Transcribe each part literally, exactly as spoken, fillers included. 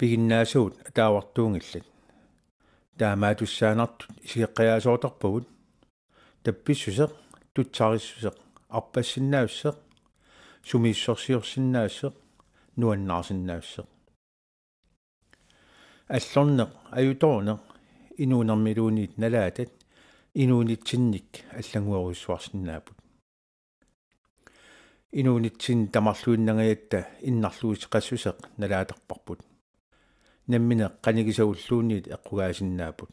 Piginnaasagut ataavartuunngillat. Taamaattussaanartut isigeqqajaasoortarpagut: tappissuseq, tutsarissuseq, arpassinnaassuseq, sumiissorsiorsinnaassuseq, nuannaarsinnaassuseq. Allorneq, ajutoorneq, inuunermiluunniit nalaatat inuunitsinnik allannguerujussuarsinnaapput. Inuunitsinni tamarluinnangajatta innarluuteqassuseq nalaatarparput. Nammineq qanigisagulluunniit eqqugaasinnaapput.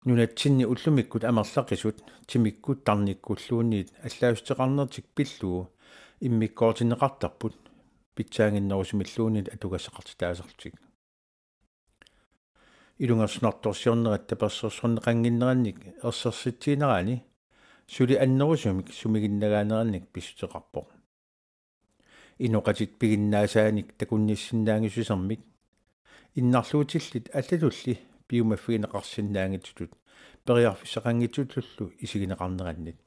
Nunatsinni ullumikkut amerlaqisut timikkut tarnikkulluunniit allaassuteqarnertik pillugu immikkoortinneqartarput pitsaannginnerusumilluunniit atugassaqartitaasarlutik. Ilungersunartorsiornerat tapersersorneqannginnerannik ersersitsiinerani suli annerusumik sumiginnagaanerannik pissuteqarpoq. Inoqatit piginnaasaannik takunnissinnaanngissusermik innarluutillit allatulli piumaffigineqarsinnaanngitsutut periarfissaqanngitsutullu isigineqarnerannit.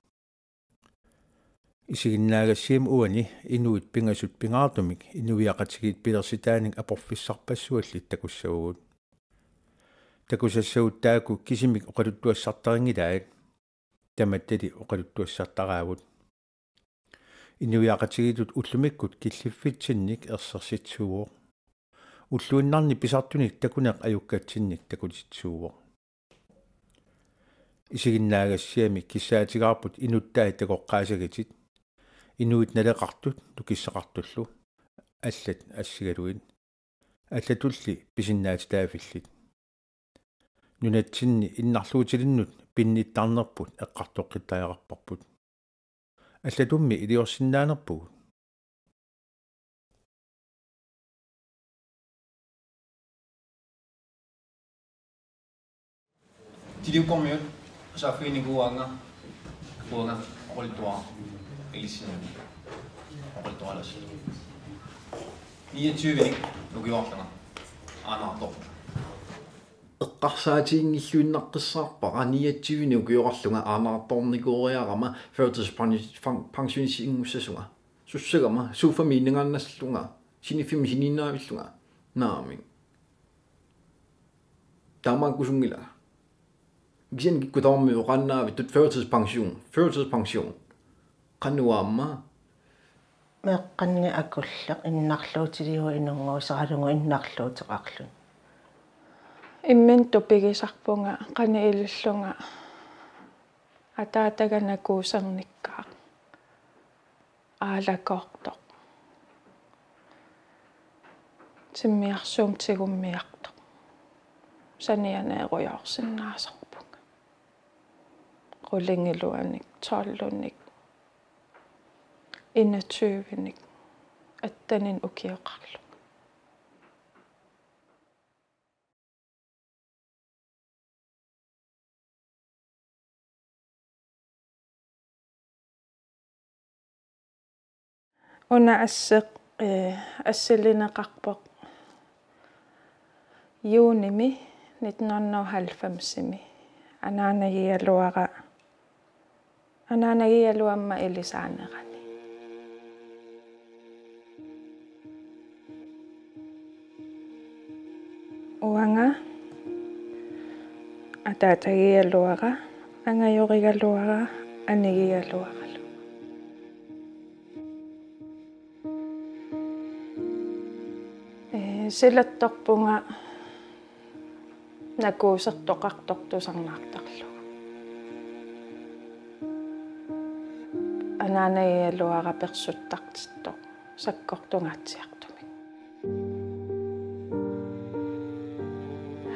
Isiginnaagassiami uani inuit pingasut pingaartumik inuiaqatigiit pilersitaanik aporfissarpassuallit takussavagut. Takusassagut taakku kisimik oqaluttuassartarinngilaat. Tamattali oqaluttuassartaraavut. Inuiaqatigiittut ullumikkut killiffitsinnik ersersitsisuuvoq. Ulluinnarni pisartunik takuneq ajukkatsinnik takutitsisuuvoq. Isiginnaagassiami kissaatigaarput inuttai takoqqaasagitit, inuit naleqartut nukissaqartullu, allat assigalugit, allatulli pisinnaatitaaffillit. Nunatsinni innarluutilinnut pinnittarnerput eqqartoqqittariaqarparput. Allatummi iliorsinnaanerpugut. Tiliukkormiut saaffiginikuuaannga uanga oqaluttuaq ilissinnut oqaluttualaassallugu. Niogtyvenik ukiorlunga aanaartoq. Eqqarsaatiginngilluinnaqqissaarpara niogtyvenik ukioqarlunga aanaartoornikuuriarama førtidspensionisiinngussasunga. Sussagama, sofamiinnangaannassalunga, siniffimmi siniinnaavillunga. Naamik. Taamaakkusunngilanga. Kisianni kikkut tamarmik oqaannaavittut førtidspension, førtidspension. Qanoq aamma? Meeqqanni akulleq innarluutiliuvoq inunnguusaralugu innarluuteqarluni. Imminut tupigisarpunga qanoq ilillunga ataataga nakuusernikkaaq. Aalakoortoq. Timmiarsuup tigummiartoq. Sanianiirujoorsinnaasarpunga. Qulingiluanik, tolvinik, enogtyvenik, atteninik ukioqarlunga. Una asseq, eh, assilineqarpoq juunimi nitten hundrede og halvfemsimi. Anaanagigaluara Anaanagigaluama ilisaanerani. Uanga ataatagigaluara, angajorigaluara, anigigaluaralu. Ee, silattorpunga nakuusertoqartoq tusarnaartarlunga. Anaanagigaluara persuttartittoq sakkortungaatsiartumik.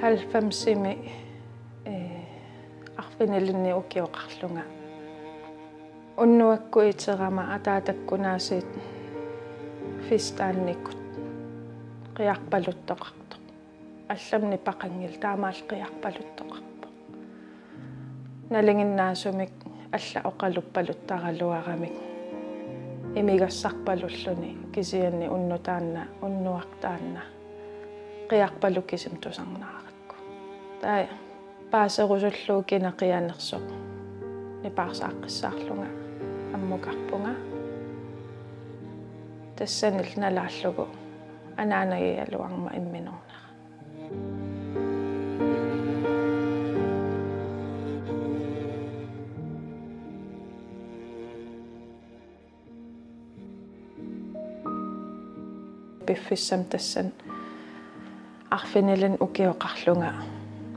Halvfemsimi, ee, arfinilinnik ukioqarlunga. Unnuakkut iterama ataatakkunaasiit festdagenikut qiarpaluttoqartoq. Allamik nipeqanngilaq, taamaallaat qiarpaluttoqarpoq. Nalinginnaasumik alla oqaluppaluttaraluaramik imigassarpalulluni, kisianni unnuk taanna, unnuaq taanna qiarpaluk kisimik tusarnaarakku. Taava paaserusullugu kina qianersoq nipaarsaaqqissaarlunga ammukarpunga. Tassanilu nalaallugu Anaanagigaluarama imminornera. Piffissami tassani arfinilinni ukioqarlunga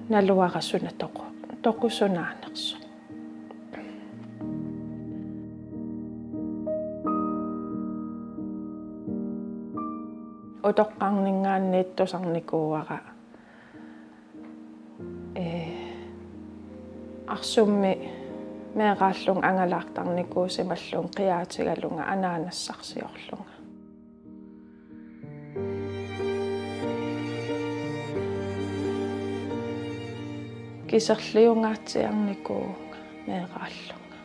naluara suna toqu-, toqu sunaanersoq. Utoqqarninngaanniit tusarnikuuara, ee, arsummi meeraallunga angalaartarnikuusimallunga qiaatigalunga anaanassarsiorlunga. Kiserliungaatsiarnikuuvunga meeraallunga.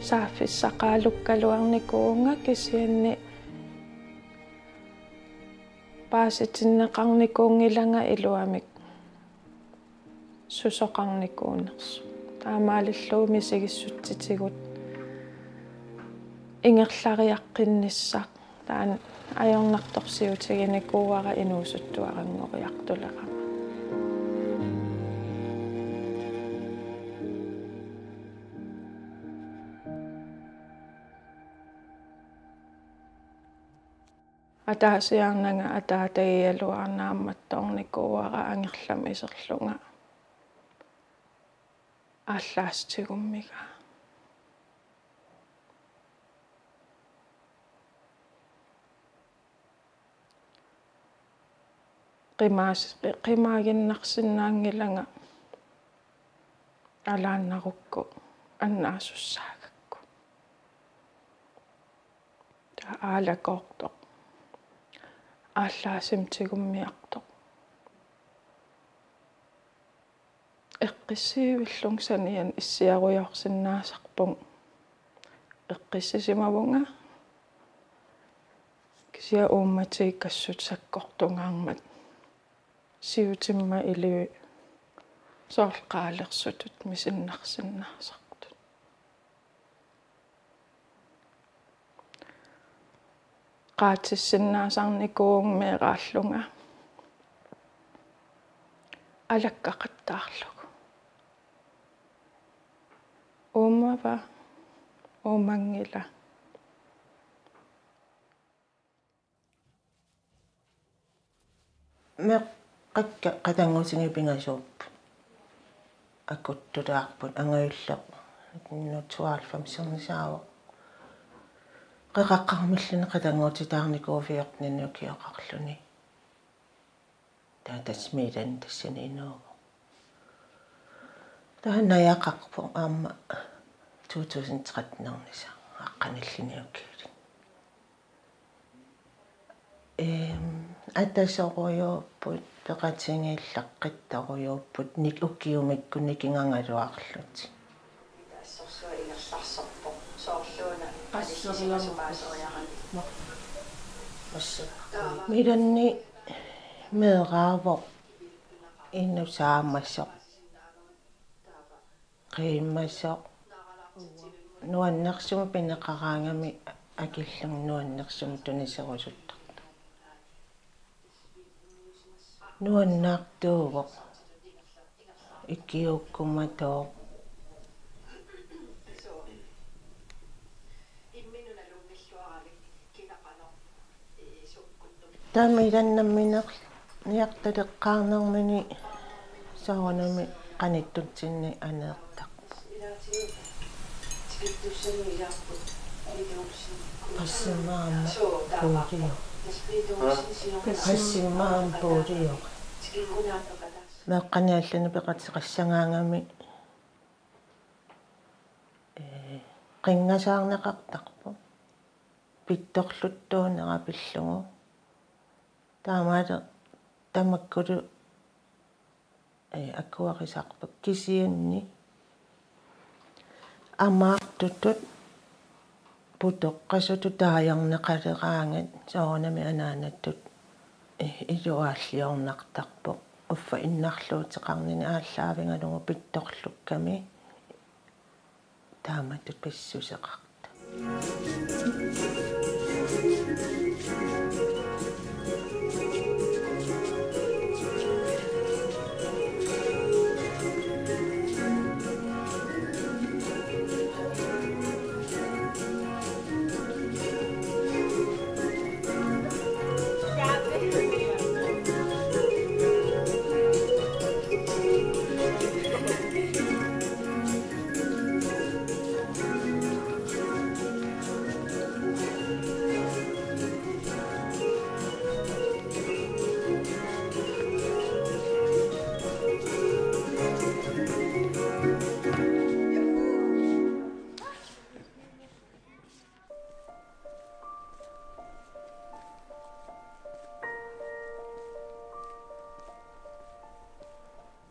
Saaffissaqaalukkaluarnikuuvunga kisianni paasitinneqarnikuunngilanga iluamik susoqarnikuunersut. Taamaalillugu misigissutsitigut ingerlariaqqinnissaq. Taanna ajornartorsiutiginikuuara inuusuttuaranngoriartulerama. Ataasiarnanga ataatagigaluarama naammattoornikuuara angerlamut iserlunga aallaassutigummigaa. Qimaas-, qimaaginnarsinnaanngilanga alaannarukku annaasussaagakku. Taava aalakoortoq. Aallaassutigummiartoq. Eqqissiivillunga saniani issiarujoorsinnaasarpunga. Eqqissisimavunga. Kisianni uummatikkut assut sakkortungaarmat siutimmat ilivit soorlu qaalersutut misinnarsinnaasartut. Qaatissinnaasarnikuuvunga meeraallunga alakkaqattaarlugu. Uummava, uummanngila. Meeqqakka qatanngutigiit pingasuupput. Akuttulaarput angajulleq nitten hundrede tooghalvfemsimiinngaanniit. Qeqaqqamilluunniit qatanngutitaarnikuuvoq fjorteninik ukioqarluni. Taava tassa Milanni tassani inuuvoq. Taava najaqarpoq aamma to tusind tretten-ernissaa aqqanillinnik ukiulik. Ehm, atasorujuupput, peqatigiilluta qittorujuupput, nik-, ukiumikkut nikingagaluarlutik. Assorsuaq ingerlarsorpoq. Soorluuna qalissimasoriarami. Milanni meeraavoq inuk saamasoq. Qiimmasoq. Nuannersumik pineqaraangami akillunga nuannersumik tuniserusuttartoq. Nuannaartuuvoq. Ikiuukkumatooq. Taava Milanni nammineq-, niartaleqqaarnermini soorunami qanittutsinni aneertarpoq. Qassimmaamma puulio. Qassimmaamma puulio. Meeqqani allani peqateqassagaangami, ee, qinngasaarneqartarpoq. Pittorluttuunera pillugu. Taamaali tamakkulu, ee, akuerisarpakka kisianni amaartutut putoqqasutut taajarneqaleraangat soorunami anaanatut, ee, iluaalliornartarpoq. Uffa innarluuteqarnini aallaavigalugu pittorlukkami taamatut pissuseqartoq.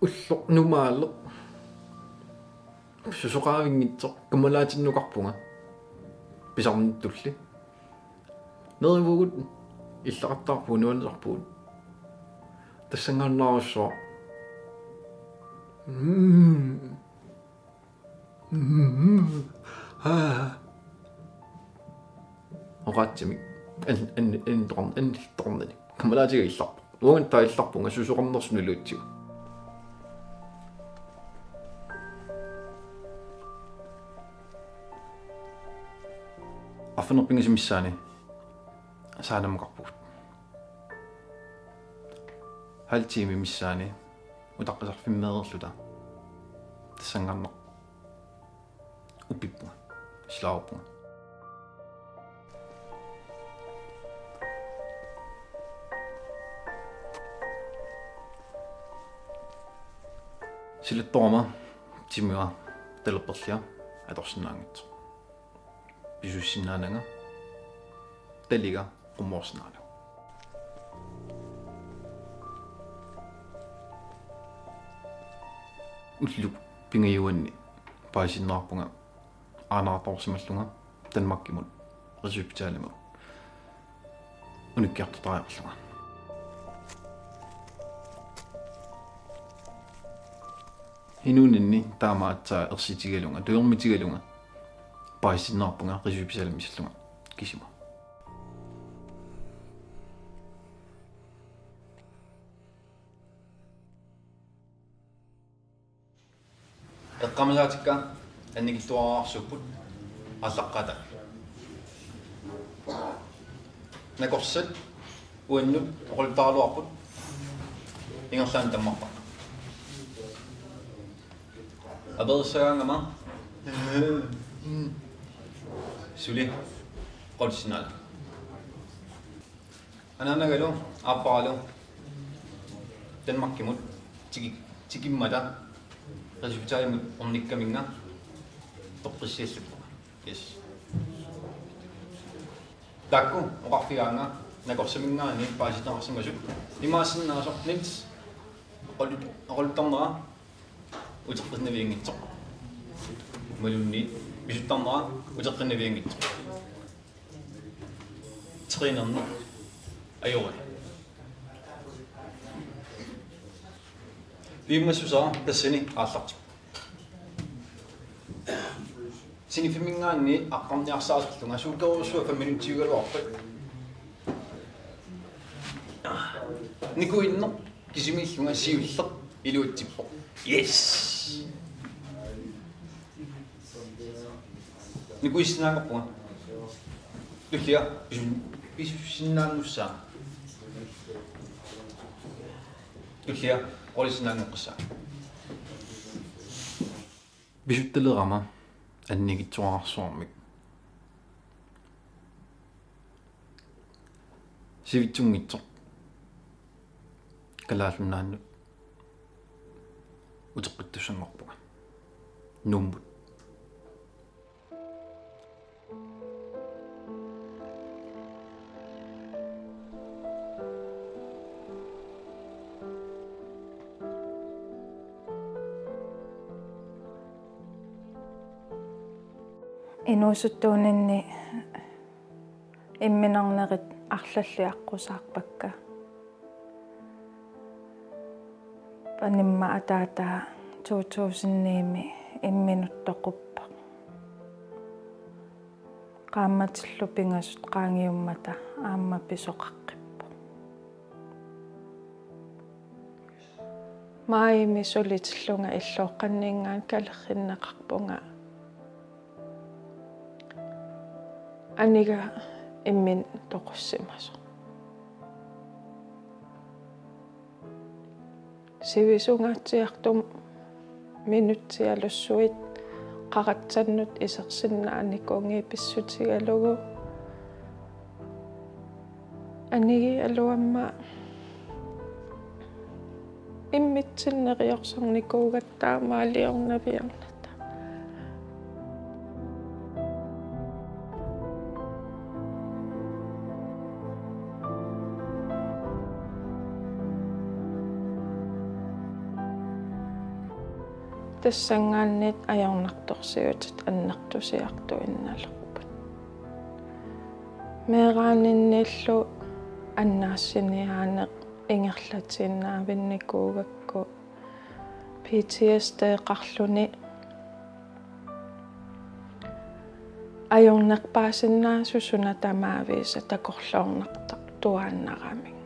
Ulloq numaaleq. Susoqavinngitsoq, kammalaatinnukarpunga. Pisarnittulli. Neriuvugut, illaqattaarpugut, nuannisarpugut. Tassanngaannarsuaq. Mm. Mm. Ah. Oqaatsimik. An-, an-, an-, torn-, an-, tornani. Kammalaatiga illarpoq. Uanga taava illarpunga susoqarnersunut iluatsigu. Arfineq-pingasut missaanni saannamukarpugut. Halv time missaanni utaqqisarfimmeereerluta. Tassanngaannaq uppippunga. Silaarpunga. Silattorama timera talerperlia atorsinnaanngitsoq. Pisussinnaananga taliga qummoorsinnaananga. Ullup pingajuanni paasisinnaarpunga aanaartoorsimallunga Danmarkimut Rigshospitalimut unikkiartortariaqarlunga. Inuuninni taama aatsaat ersitigalunga, tujormitigalunga, paasisinnaarpunga Rigshospitalimi misillunga kisima. Eqqaamasaatikka annikitsuararsuupput aallaqqaataani. Nakorsat uannut oqaluttuaraluarput ingerlaannaq tammarpara. Aperissagaangama suli oqalussinnaallugu. Anaanagalu aapparalu Danmarkimut tiki-, tikimmata Rigshospitalimut ornikkaminnga toqqissiallappunga. Yes. Taakku oqarfigaanga nakorsaminngaanniit paasitinneqarsimasut. Imaassinnaasoq Niels oqalut-, oqaluttarnera uteqqinnavianngitsoq. Imaluunniit pisuttarnera uteqqinnavianngitsoq. Trænerneq ajoruni. Piumassuseqarpoq tassani aallartippoq. Siniffimminngaanniit aqqarniarsarillunga suukerujussuaq fem minuttiugaluarpat. Nikuinneq kisimiillunga siulleq iluatsippoq. Yes. Nikuissinnaanngorpunga. Tullia pisu-, pisussinnaannussaanga. Tullia oqalussinnaanngoqqissaanga. Pisuttalerama annikitsuararsuarmik sivitsunngitsoq Kalaallit Nunaannut uteqqittussanngorpunga. Nuummut. Inuusuttuuninni imminarnerit arlallit aqqusaarpakka. Panimma ataataa to tusind ni-mi imminut toquppoq. Qaammatillu pingasut qaangiummata aamma pisoqaqqippoq. Maajimi sulitillunga illoqqanninngaanniit kalerrinneqarpunga aniga imminut toqussimasoq. Sivisungaatsiartumik minutsialussuit qaratsannut isersinnaanikuunngilaq pissutigalugu. Anigigaluarama immitsinnut neriorsornikuugatta maaliornaviarnata. Tassanngaanniit ajornartorsiutit annertusiartuinnalerput. Meeraaninniillu annaassiniaaneq ingerlatiinnaavinnikuugakku P T S D-qarluni ajornerpaasinnaasut suna tamaavisa takorloornartartuaannaramik.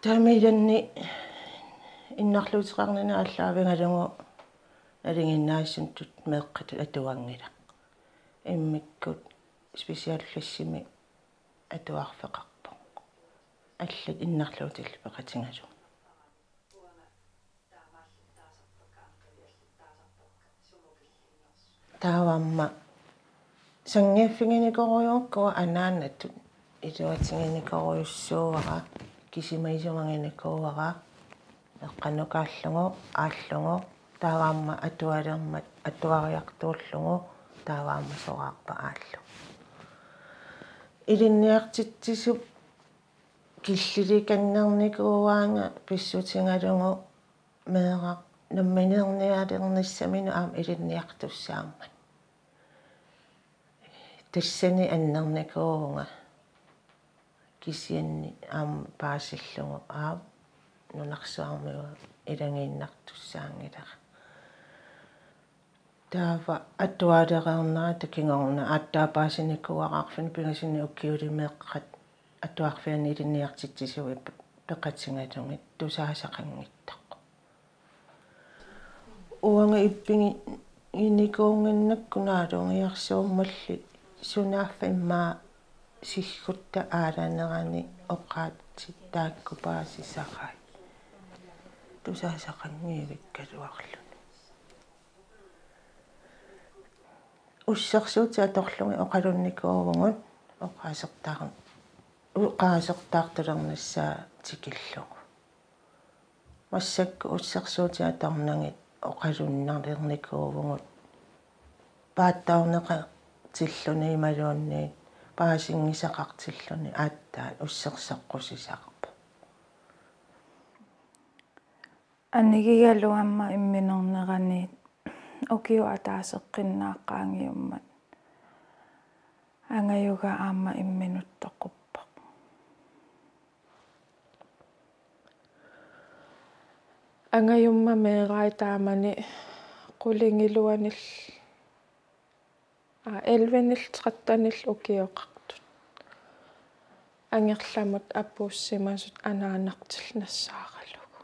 Taamaalilluni innarluuteqarnini aallaavigalugu nalinginnaasunik meeqqatut atuanngilaq. Immikkut specialklassimi atuarfeqarpoq. Allat innarluutillit peqatigalugit. Taava aamma sanngiiffiginikorujuukkua anaanatut iluatiginikorujussaavarput, kisima isumaginikuuara, eqqanukaallugu aallugu, taava aamma atualermat atuariartuullugu, taava aamma soraarput aallugu. Ilinniartitsisup killiliikannernikuuaanga pissutigalugu meeraq nammineernialernissaminut aamma ilinniartussaammat. Tassani annernikuuvunga kisianni aamma paasillugu aap nunarsuarmi ilagiinnartussaanngilara. Taava atualereernerata kingorna aatsaat paasinikuuara arfineq-pingasunut ukiulimeeqqat atuarfianni ilinniartitsisuit peqatigalugit tusaasaqanngitsoq. Uanga ippiginikuunnginnakku naalungiarsuummalli sunaaffa immaqa siggutta aalanerani oqaatsit taakku paasisarai. Tusaasaqanngivikkaluarluni. Ussersuutit atorlugit oqalunnikuuvugut oqaasertaar-, oqaasertaartulernissaa tikillugu. Massakkut ussersuutit atornagit oqalunnalernikuuvugut paatsoorneqartilluni imaluunniit paasinngisaqartilluni aatsaat ussersoqqusisarpoq. Anigigaluarama imminornerani ukiut ataaseq qinnaaqqaangiummat angajuga aamma imminut toquppoq. Angajumma meerai taamani qulingiluanil, aa, elleve-nillu tretten-illu ukioqartut. Angerlamut apuussimasut anaanartillu nassaaralugu.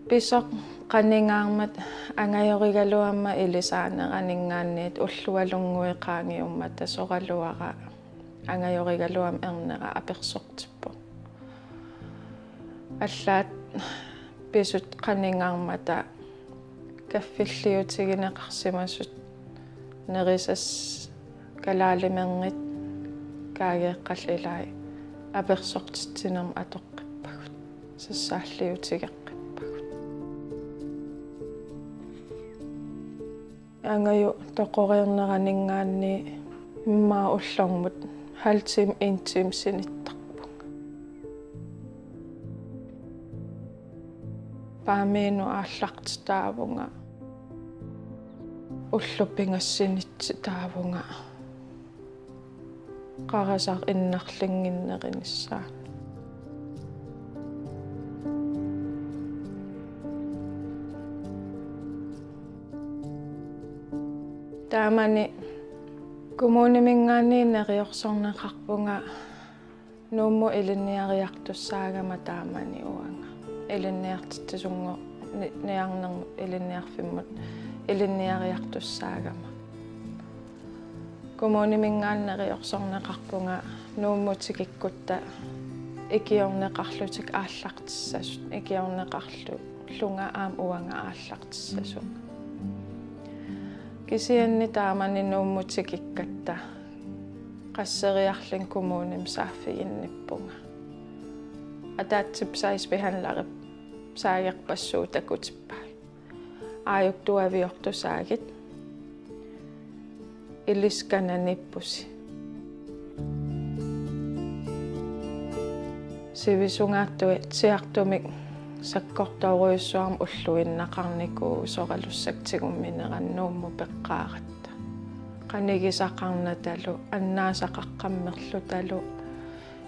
Pisoq qaningaarmat angajorigaluarama ilisaaneraninngaanniit ullualunnguit qaangiummata soraluara angajorigaluarama ernera apersortippoq. Allaat pisut qaningaarmata kaffilliutigineqarsimasut nerisassat kalaalimerngit kaageeqqallu ilaat apersortitsinermut atoqqippagut, sassaalliutigeqqippagut. Angajoq toqoreerneraninngaanniit immaqa ullormut halv time, en time sinittarpunga. Paamiinut aallartitaavunga. Ullut pingassinit taavunga qarasaq innarlinnginnerunissaa. Taamani kommuniminngaanniit neriorsorneqarpunga Nuummut ilinniariartussaagama taamani uanga. Ilinniartitsisunngorniarnermut ilinniarfimmut ilinniariartussaagama. Kommuniminngaanniit neriorsorneqarpunga Nuummut tikikkutta ikiorneqarlutik aallartissasut, ikiorneqarlunga aamma uanga aallartissasunga. Kisianni taamani Nuummut tikikkatta qasseriarlunga kommunimut saaffiginnippunga. Ataatsip sagsbehandlerip saagerpassuit takutippai. Aajuku tuaviortusaagit. Ilissi kananiippusi. Sivisungaartuit siartumik sakkortoorujussuarmik ulluinnaqarnikuuvoq soralussakka tigumminerani Nuummut peqqaaratta. Qanigisaqarnatalu, annaasaqaqqammerlutalu,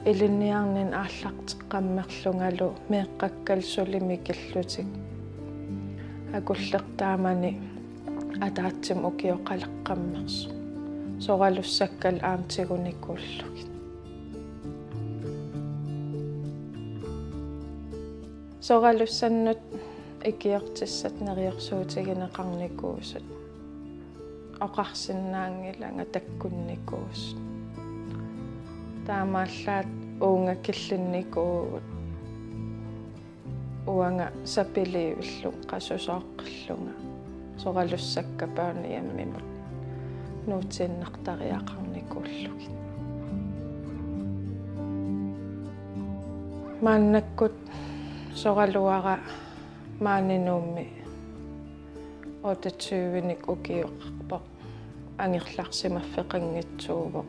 ilinniarninni aallarteqqammerlungalu meeqqakkalu suli mikillutik. Akulleq taamani ataatsimut ukioqaleqqammersoq. Soralussakkalu aamma tigunikuullugit. Soralussannut ikiortissat neriorsuutigineqarnikuusut oqarsinnaanngilanga takkunnikuusut. Taamaallaat uunga killinnikuuvugut. Uanga sapiliivillunga qasusooqqillunga soralussakka børnehjemmimut nuutiinnartariaqarnikuullugit. Maannakkut soraluara maani Nuummi otteogtyvenik ukioqarpoq, angerlarsimaffeqanngitsuuvoq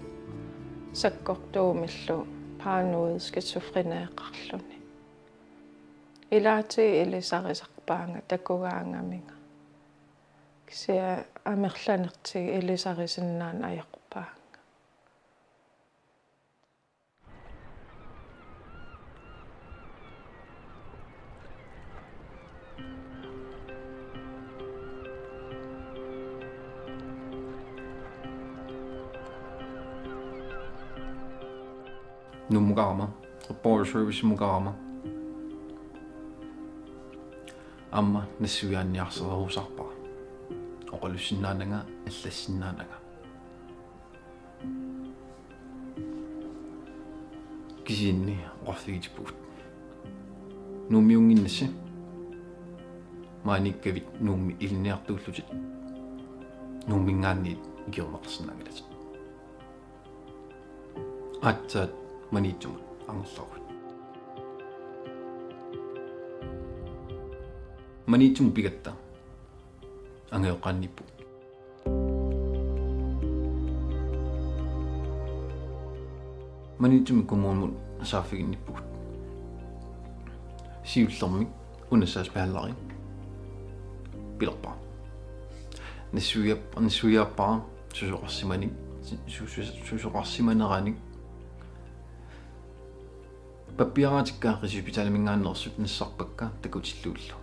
sakkortuumillu paranoid skizofreneqarluni. Ilaatigut ilisarisarpaanga takugaangaminga. Kisianni amerlanertigut ilisarisinnaaneq ajorpaanga. Nuummukarama, borgerservicemukarama. Aamma nassuiaanniarsalerusarpara. Oqalussinnaananga, allassinnaananga. Kisianni oqarfigitippugut: Nuummiunnginnassi. Maaniikkavit Nuummi ilinniartuullutit. Nuumminngaanniit ikiorneqarsinnaanngilatit. Aatsaat Maniitsumut angerlaruit. Maniitsumut pigatta angajoqqaanniippugut. Maniitsumi kommunimut saaffiginnippugut. Siullermik una sagsbehandleri pilerpara. Nassuiaap-, nassuiaappara susoqarsimanik, su-, su-, susoqarsimaneranik. Pappiaraatikka Rigshospitaliminngaanneersut nassarpakka takutillugillu.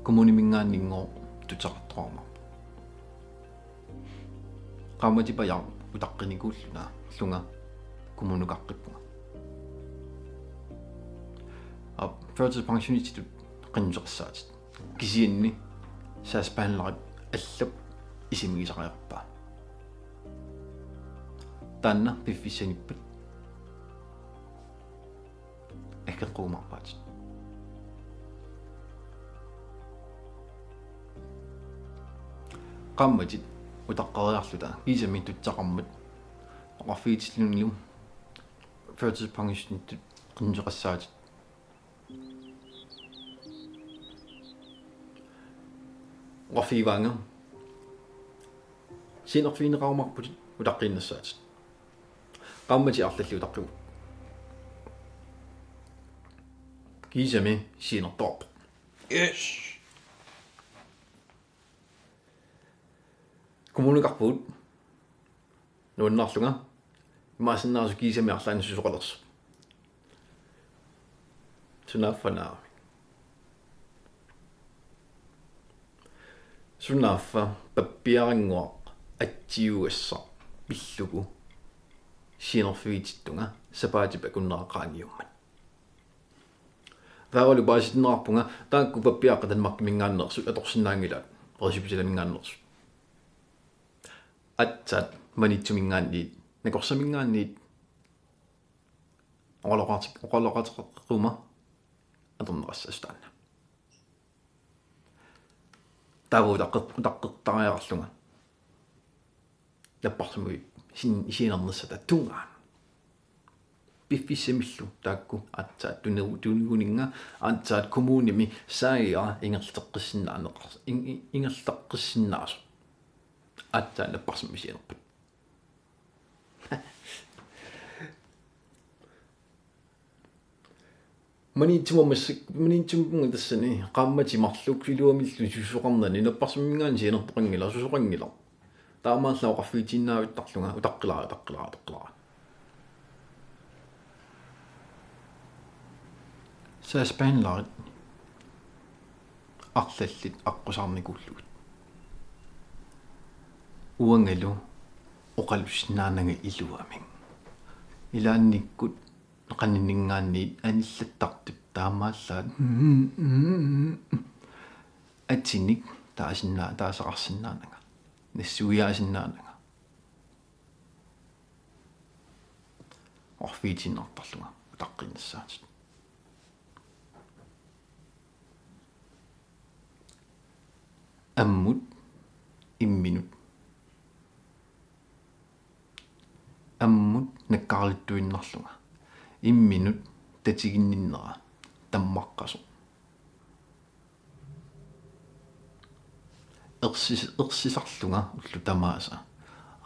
Kommuniminngaanniinngooq tuteqartoqarumaarpoq. Qaammatip ajaaq utaqqinikuullunga, lunga kommunukaqqippunga. Aap, førtidspensionistitut qinnuteqassaatit. Kisianni sagsbehandlerip allap isimigisariaqarpaa. Taanna piffissaniippat aggeqqumaarpaatit. Qaammatit utaqqeriarluta kiisami tuteqarmat oqarfigitillunilu førtidspensionistitut qinnuteqassaatit. Oqarfigivaanga: Sianerfigineqarumaarputit, utaqqiinnassaatit. Qaammatit arlallit utaqqipput. Kiisami sianertoqarpoq. Yes. Kommuneqarpugut nuannaarlunga imaassinnaavoq kiisami arlaannik susoqalersoq. Sunaaffa naamik? Sunaaffa pappiarannguaq atsiugassaq pillugu sianerfigitittunga sapaatip akunnera qaangiummat? Taavalu paasitinneqarpunga taakku pappiaqqat Danmarkiminngaanneersut atorsinnaanngilaat, Qeqertarsuarminngaanneersut. Aatsaat Maniitsuminngaanniit, Nakorsaminngaanniit oqaloqaati-, oqaloqateqaruma atorneqassasoq taanna. Taava utaqqeq-, utaqqeqattariaqarlunga napparsimmavik sin-, isiginnaarnissaq taava tungaanut. Piffissamillu taakku aatsaat tunigu-, tuniguninnga aatsaat kommunimi saagera ingerlateqqissinnaaneqars-, in-, in-, ingerlateqqissinnaasoq. Aatsaat napparsimmavik isiginerpat. Maniitsumut massakkut, Maniitsumut tassani qaammatit marluk iluamillu susoqarnani napparsimmavimminngaanniit isiginerpaqanngilaq, susoqanngilaq. Taamaallaat oqarfigitiinnaavittarlunga utaqqilaarlunga, utaqqilaarlunga, utaqqilaarlunga. Sagsbehandlerit arlallit aqqusaarnikuullugit. Uangalu oqalussinnaananga iluamik. Ilaannikkut qanininngaanniit anillattartut taamaallaat atinik taasinna-, taasaqarsinnaananga, nassuiaasinnaananga. Oqarfigitiinnartarlunga utaqqiinnassaatit. Ammut imminut. Ammut nakkaarluttuinnarlunga. Imminut tatiginninnera tammaqqasoq. Ersis-, ersisarlunga ullut tamaasa.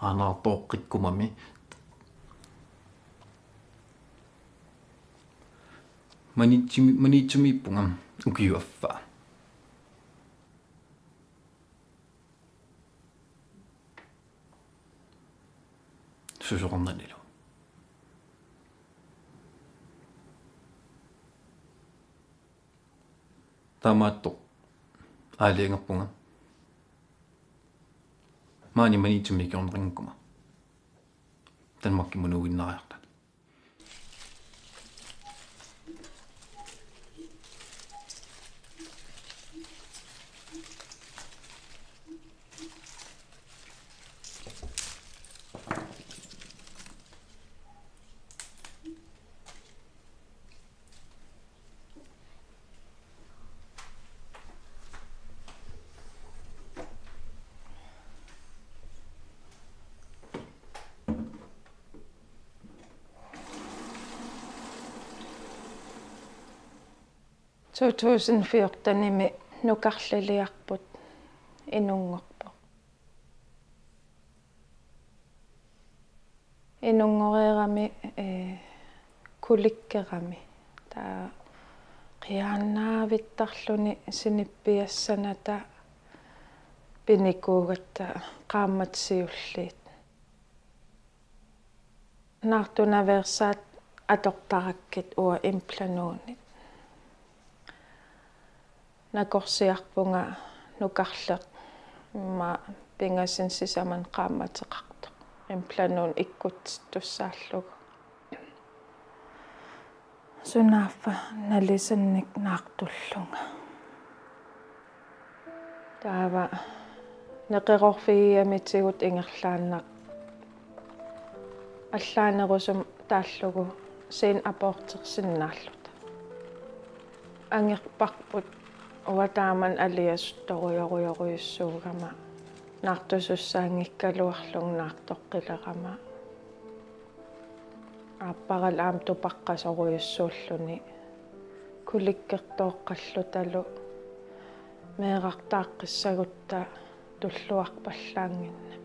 Aanaartooqqikkumami Maniitsumi-, Maniitsumiippunga ukiup affaa. Susoqarnanilu. Taamaattoq aalajangerpunga. Maani Maniitsumi ikiorneqanngikkuma Danmarkimut nuuginnariarta. To tusind fjortenimi nukarliliarput inunngorpoq. Inunngoreerami, eh, kulikkerami. Taava qiaannaavittarluni sinippiassanata pinikuugatta qaammatit siulliit. Naartunaveersaat atortarakkit uanga Implanonit. Nakorsiarpunga nukarleq immaqa pingasuni sisamani qaammateqartoq. Implanon ikkutsittussaallugu. Sunaaffa nalisannik naartullunga. Taava neqeroorfigigamitigut ingerlaannaq allaanerusumik taallugu sena abortersinnaalluta. Angerparput uanga taamani aliasuttorujorujorujussuugama naartusussaanngikkaluarlunga naartoqqilerama. Aapparallu aamma tupaqqasorujussuulluni kulikkertooqqallutalu meerartaaqqissagutta tulluarpallaannginnami.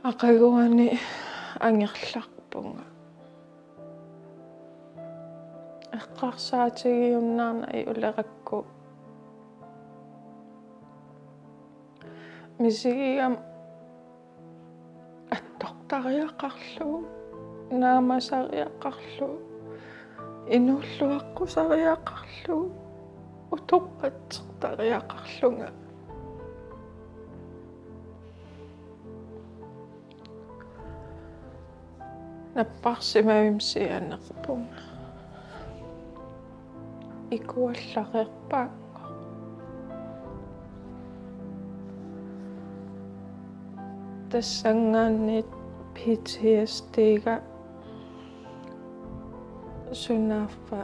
Aqaguani angerlarpunga. eqqarsaatigiunnaarnagit ulerakku misigigama attortariaqarlugu, naamasariaqarlugu, inuulluaqqusariaqarlugu, utoqqatsertariaqarlunga. Napparsimavimmi sianerpunga. Ikuallareerpaanngoq. Tassanngaanniit P T S D-ga sunaaffa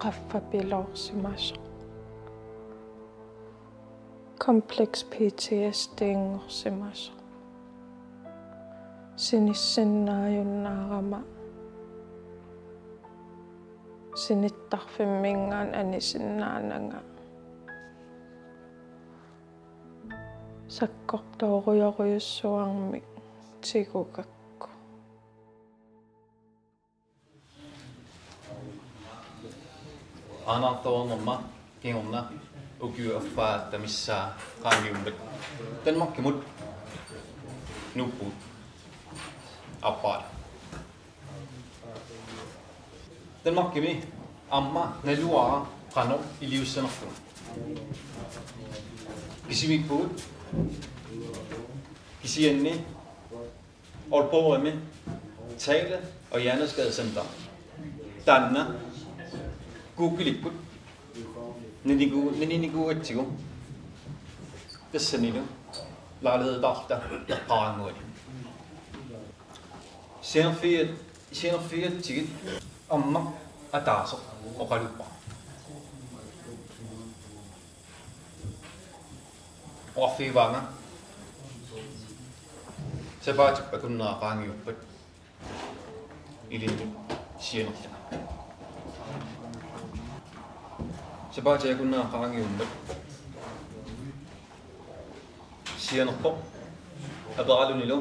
qaffapiloorsimasoq. Complex P T S D-nngorsimasoq. Sinissinnaajunnaarama sinittarfimminngaanniit anisinnaananga sakkortoorujorujussuarmik tigugakku. Aanaartoornerma kingorna ukiup affaa missaa qaangiummat Danmarkimut nuuppugut. Aappaa. Danmarkimi aamma naluara qanoq iliussanerlunga. Kisimiippugut kisianni Aalborgimi Tale- og Hjerneskadecenter. Taanna Googleikkut ninigu-, nininikuugatsigu tassanilu lejlighedeqarluta eqqaannguani. Sianerfigigat-, sianerfigigatsigit aamma ataaseq oqaluppara. Oqarfigivaanga sapaatip akunnera qaangiuppat ilinnut sianerlunga. Sapaatip akunnera qaangiummat sianerpoq aperalunilu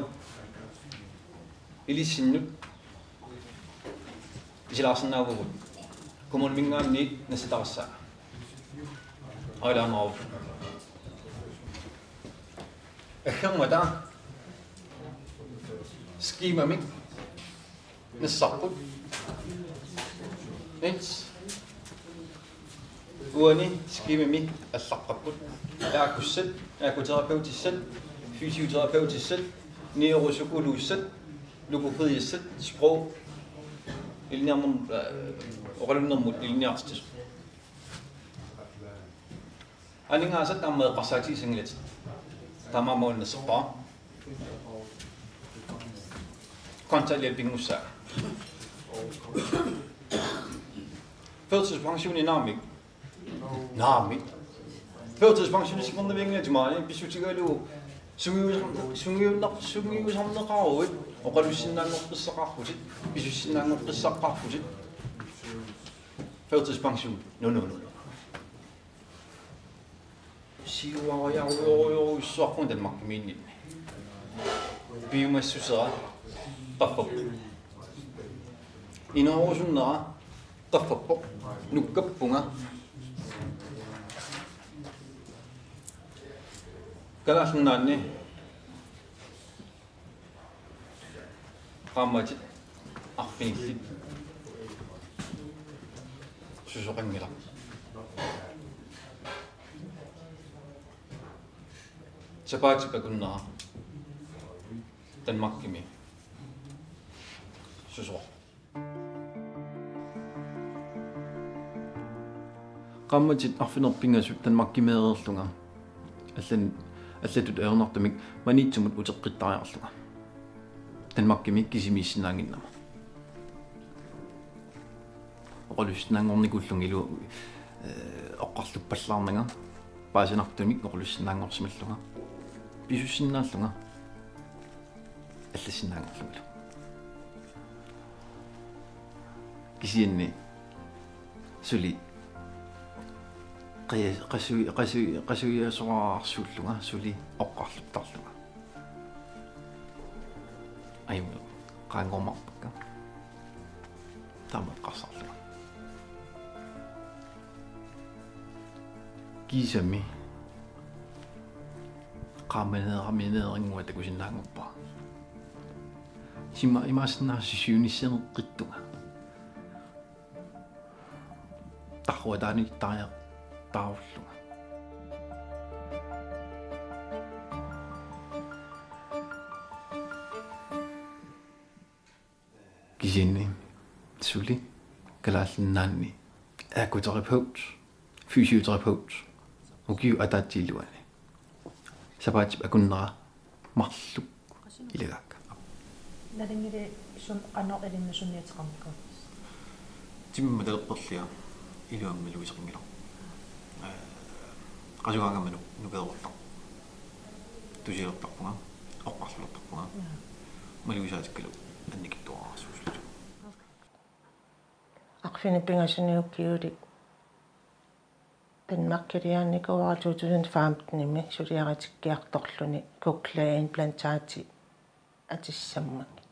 ilissinnut isilaarsinnaavugut kommuniminngaanniit nassatarissaa. Aalaamaarut. Aggermata skemamik nassarput. Niels. Uani skemami allaqqapput. Aakkussat, aakkuterapeutisat, fysioterapeutisat, neurosukuluussat, logopedissat, sprog. Ilinniarnerm-, øh, oqalunnermut ilinniartitsisoq. Aningaasat aamma eqqarsaatigisanngilatit. Taamaammat una nasserpara. Kontanthjælpinngussaanga. Førtidspensioni naamik. Naamik. Førtidspensioni sikornavianngilaq timaani pissutigalugu sungiusar-, sungiunnar-, sungiusarneqaruit oqalussinnaanngortissaqarputit, pisussinnaanngortissaqarputit. Førtidspension. No, no, no, no. Siuariarujorujussuarpunga Danmarkimiinninni. Piumassusera qaffappoq. Inoorusunnera qaffappoq. Nukkappunga. Kalaallit Nunaanni qaammatit arfinillit susoqanngilaq. Sapaatip akunnera Danmarkimi susoq. Qaammatit arfineq pingasut Danmarkimeereerlunga. Allan-, allatut ajornartumik Maniitsumut uteqqittariarlunga. Danmarkimi kisimiissinnaannginnama. Oqalussinnaanngornikuullunga ilu, øh, oqarluppallaarnanga. Paasinartumik oqalussinnaanngorsimallunga. Pisussinnaallunga. Allassinnaanngorlungalu. Kisianni suli qia-, qasui-, qasui-, qasuiasoraarsuullunga suli oqarluttarlunga. Ajunngilaq, qaanngormarpakka. Taama eqqarsarlunga. Kiisami qaammaneeramineerinngua takusinnaannguppara. Sima imaassinnaavoq siunissami qittunga. Tarruataaniittariaq taarullunga. Kisianni suli Kalaallit Nunaanni akkuterapeut, fysioterapeut, ukiup ataatsip iluani sapaatip akunnera marluk ilagaakka. Nalingilu sum qanoq ilinnut sunniuteqarnikuuit? Timma talerperlia iluamik malugiseqanngilaq. Ee, qasugaangama nukeeruttarpunga. Tusilertarpunga, oqarlulertarpunga. Malugisaatikkalu annikitsuararsuusullutik. Arfineq-pingasuni ukiulik Danmarkiliaannikuuara to tusind femtenimi suliaritikkiartorluni cochleaimplantaati atissammagit.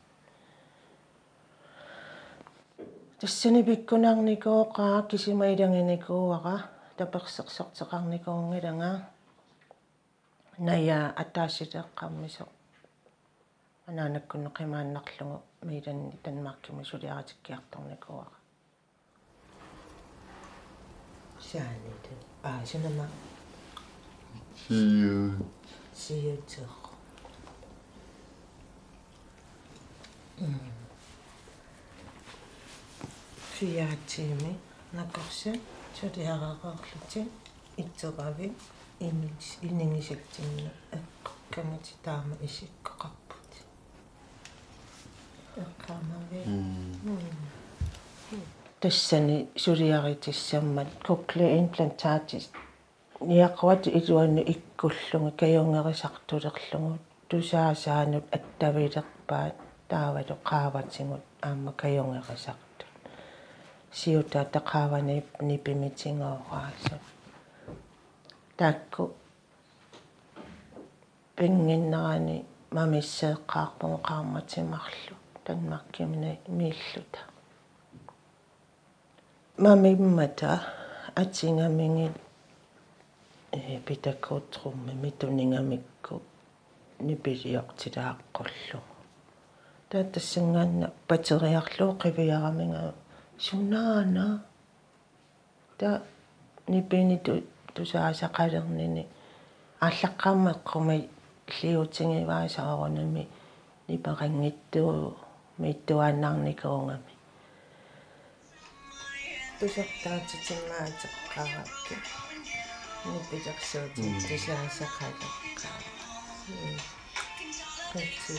Tassani pikkunarnikuuara kisima ilaginikuuara tapersersorteqarnikuunngilanga. Naja ataaseq eqqarmisoq anaanakkunnut qimaannarlugu Milanni Danmarkimi suliaritikkiartornikuuara. Saanilu. Aa, sunama. Siu. Siuteq. Mm. Fire timer nakorsat suliareerlutik iteravit inis-, inigisatsinnut eqqukkamik taama isikkoqarput. Eqqaamavit. Mm. Mm. Tassani suliaritissammat cochleaimplantaati niaqquata iluanut ikkullunga kajungerisartulerlugu tusaasaanut attavilerpaat taavalu qaavatigut aamma kajungerisartut. Siutaata qaavani nipimitigooraasoq. Taakku pinnginnerani mamisseeqqaarpugut qaammatit marluk Danmarkimiilluta. Mamimmata atugaminnik, ee, pitakuutrummimi tunigamikku nipiliortilaaqqullugu. Taava tassanngaannaq pateriarlugu qiviaraminga sunaana. Taava nipinik tu-, tusaasaqalernini aallaqqaammut eqqumiilliutigivaa soorunami nipeqanngitsuumiittuaannarnikuugami. Tusartaatitsimmaateqqaarakkit. Nipilersuutit. Mm. Tusaasaqalerpaa. Mm. Qitsi.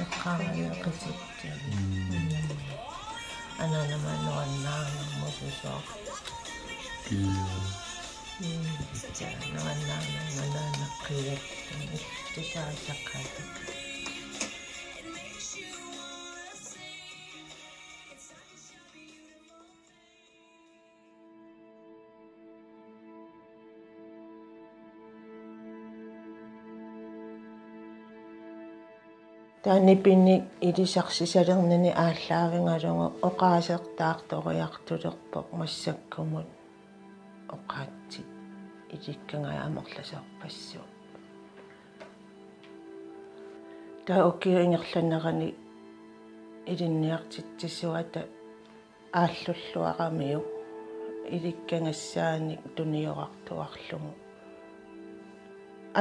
Eqqaamaneeqqitit. Mm. Anaanama nuannaarnermut susoq. Kiia. Mm. Nuannaarnermut anaanaqqiat. Tusaasaqalerpaa. Taava nipinik ilisarsisalernini aallaavigalugu oqaasertaartoriartulerpoq massakkumut oqaatsit ilikkagaq amerlasoorpassuit. Taava ukiup ingerlanerani ilinniartitsisuata aallulluaramiuk ilikkagassaanik tuniorartuarlugu.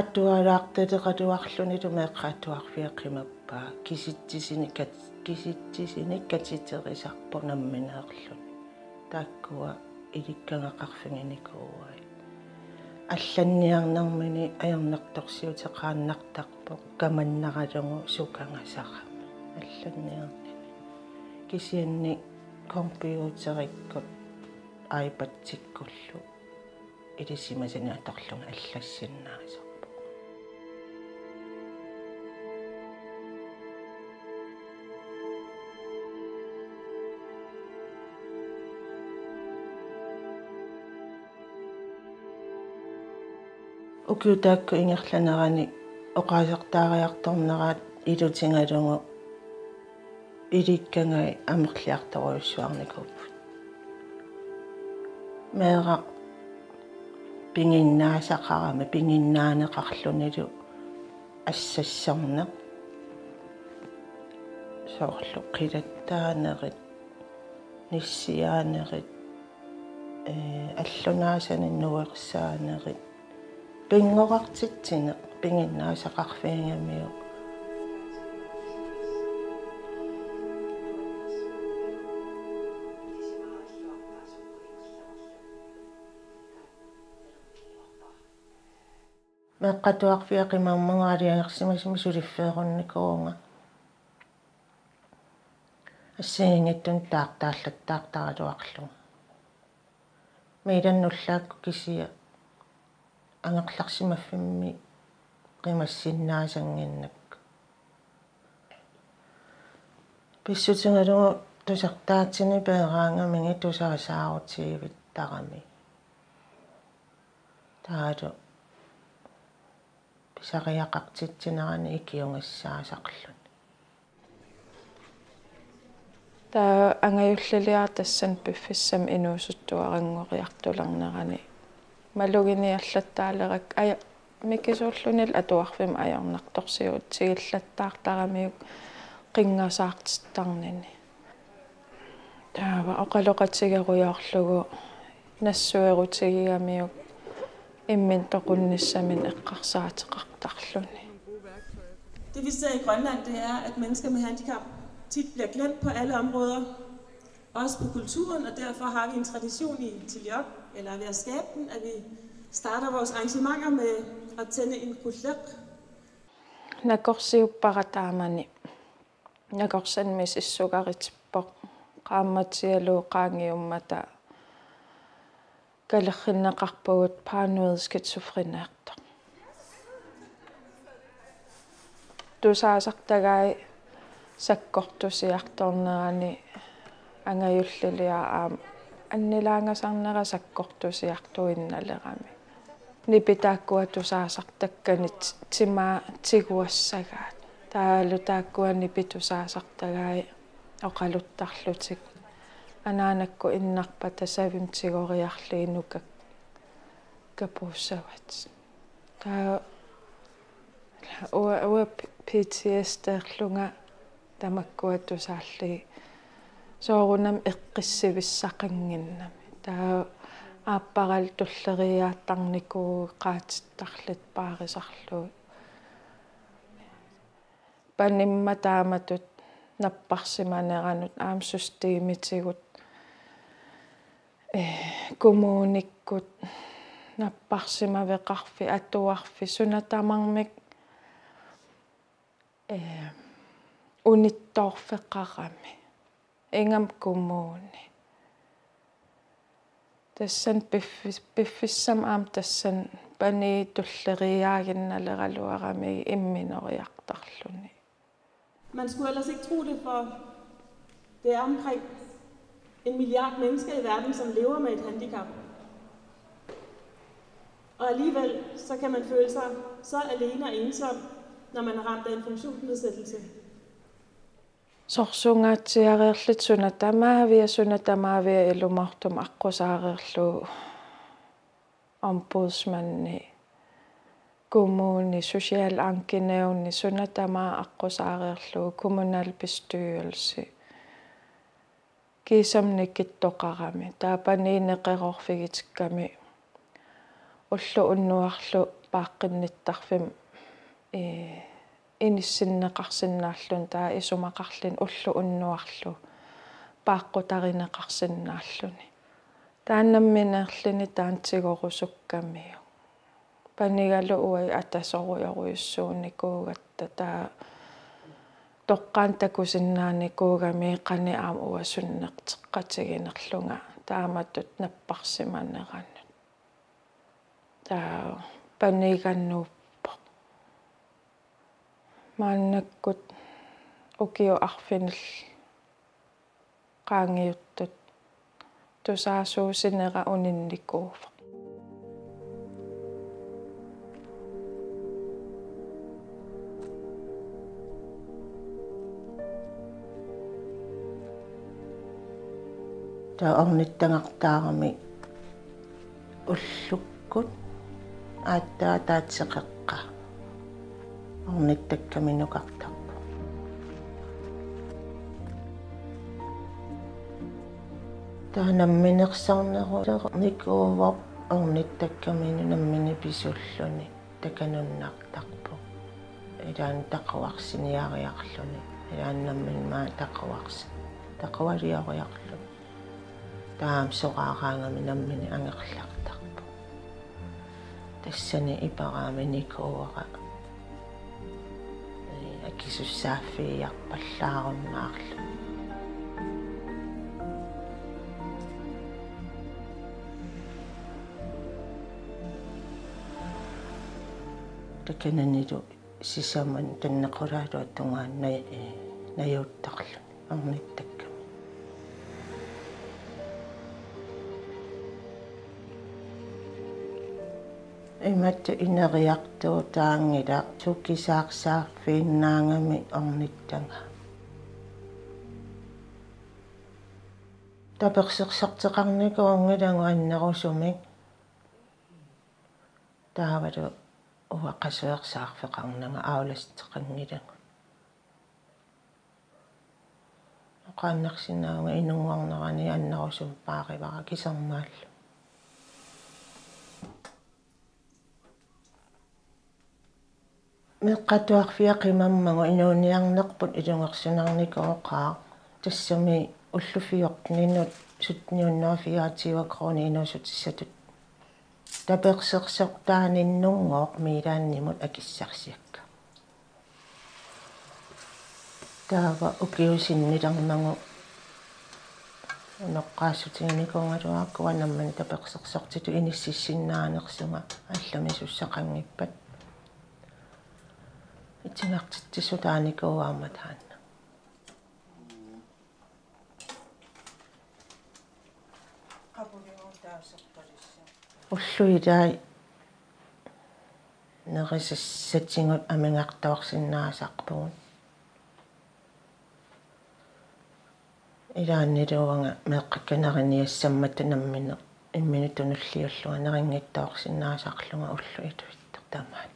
Atualaartaleqatuarlunilu meeqqat atuarfiit qimappaa kisitsisinik kat-, kisitsisinik katiterisarput nammineerluni. Taakkua ilikkagaqarfiginikuuai. Allanniarnermini ajornartorsiuteqaannartarpoq kamannaralugu sukagasarami. Allanniarnini. Kisianni computerikkut iPadikkullu ilisimasani atorlunga allassinnaasarpoq. Ukiut taakku ingerlanerani oqaasertaariartorneraat ilutigalugu Ilikkagaat amerliartorujussuarnikuupput. Meeraq piginnaasaqarami, piginnaaneqarlunilu assassorneq. Soorlu qilattaanerit, nissiaanerit, ee, allunaasanik nuersaanerit, pinngorartitsineq piginnaasaqarfigigamiuk. Meeqqat atuarfiat qimammanga aalajangersimasumik suliffeerunnikuuvunga. Assigiinngitsunik taartaallattaartaraluarlunga. Meeqqat nullaakkut kisiat angerlarsimaffimmi qimassinnaasanngimmat. Pissutigalugu tusartaatini peeraangamigit tusaasaarutigivittaramik. Taavalu pisariaqartitsinerani ikiugassaasarluni. Taava angajulliliara tassani piffissami inuusuttuaranngoriartulernerani maluginiallattaalerakku aja-, mikisuullunilu atuarfimmi ajornartorsiutigillattaartaramiuk qinngasaartittarnini. Taava oqaloqatigerujoorlugu nassuerutigigamiuk imminut toqunnissaminut eqqarsaateqartarluni. Det vi ser i Grønland, det er, at mennesker med handicap tit bliver glemt på alle områder, også på kulturen, og derfor har vi en tradition i Tilioq, eller ved at skabe den, at vi starter vores arrangementer med at tænde en qullaq. Nakorsiuppara taamani. Nakorsannik misissugaritippoq. Qaammatialu qaangiummata kalerrinneqarpugut paranoid skizofrenertoq. Tusaasartagai sakkortusiartornerani angajulliliara aamma annilaangasarnera sakkortusiartuinnalerami. Nipit taakkua tusaasartakkanik timaa tiguassagaat. Taavalu taakkua nipit tusaasartagai oqaluttarlutik. Anaanakkut innarpata savimik tigoriarlugit nukak kapuussavat. Taava uanga, uanga P T S D-erlunga tamakkua tusaallugit soorunami eqqissivissaqannginnami. Taava aapparalu tulleriiaattarnikuuvugut qaatittarluta paarisarlugit. Panimma taamatut napparsimaneranut aamma systemitigut, eh, kommunikkut, napparsimaveqarfik, atuarfik, suna tamarmik, eh, unittoorfeqarami. Ingammik kommuni. Tassani piffis-, piffissami aamma tassani panii tulleriiaaginnaleraluarami imminoriartarluni. Man skulle ellers ikke tro det, for det er omkring en milliard mennesker i verden, som lever med et handicap. Og alligevel så kan man føle sig så alene og ensom, når man er ramt af en funktionsnedsættelse. Sorsungaatsiareerluta suna tamaavia, suna tamaavia ilumoortumik aqqusaareerlugu ombudsmandi, kommuni, socialankenævni, suna tamaat aqqusaareerlugu kommunalbestyrelse. Kiisami nikittoqarami, taava panii neqeroorfigitikkami ulloq unnuarlu paaqqinnittarfimmi, ee, inissinneqarsinnaalluni, taava isumaqarluni ulloq unnuarlu paaqqutarineqarsinnaalluni. Taava nammineerluni taanna tigorusukkamiuk. Panigalugu uagut atasorujorujussuunikuugatta, taava toqqaannaq takusinnaanikuugami qanoq aamma uanga sunnerteqqatiginerlunga taamatut napparsimaneranut. Taava paniga nuuppoq. Maannakkut ukiut arfinillit qaangiuttut tusaasuusinera uninnikuuvoq. Taava ornittagartaarami ullukkut aatsaat ataatsip qeqqa ornittakkami nukartarpoq. Taava namminersarnerunikuuvoq ornittakkaminnut nammineq pisulluni takanunnaartarpoq. Ilaanni taquarsiniariarluni, ilaanni nammineq aamma taquarsi-, taqualioriarluni. Taava soraaraangami nammineq angerlartarpoq. Tassani iparaami nikuuara, ee, akisussaaffigiarpallaarunnaarluni. Takananilu sisamat tannequlaalu tungaanut naj-, ee, najuuttarluni ornittakkami. Imatut ineriartuutaanngilaq sukisaarsaaffiinnaagami ornittagara. Tapersersorteqarnikuunngilagut annerusumik. Taavalu uanga qasuersaarfeqarnanga aulasteqanngilagut. Oqaannarsinnaavunga inunngornerani annerusumik paarivara kisermaallu. Meeqqat atuarfiat qimammagu inuuniarnerput ilungersunarnikuuqaaq, tassami ullut fjorteninut sytten hundrede og fireogtyve kroner inuussutissatut tapersersortaaninngooq Miilaannimut akissarsiakka. Taava ukiut sinnilermagu unoqqaassutiginikuugaluarukku uanga nammineq tapersersortitut inississinnaanersunga allamisussaqanngippat. Itigartitsisutaanikuuvoq aamma taanna. Ullut ilaat nerisassatigut amigartoorsinnaasarpugut. Ilaannilu uanga meeqqakka neriniassammatta nammineq imminut tunulliullunga nerinngitsoorsinnaasarlunga ullut ilivitsoq tamaat.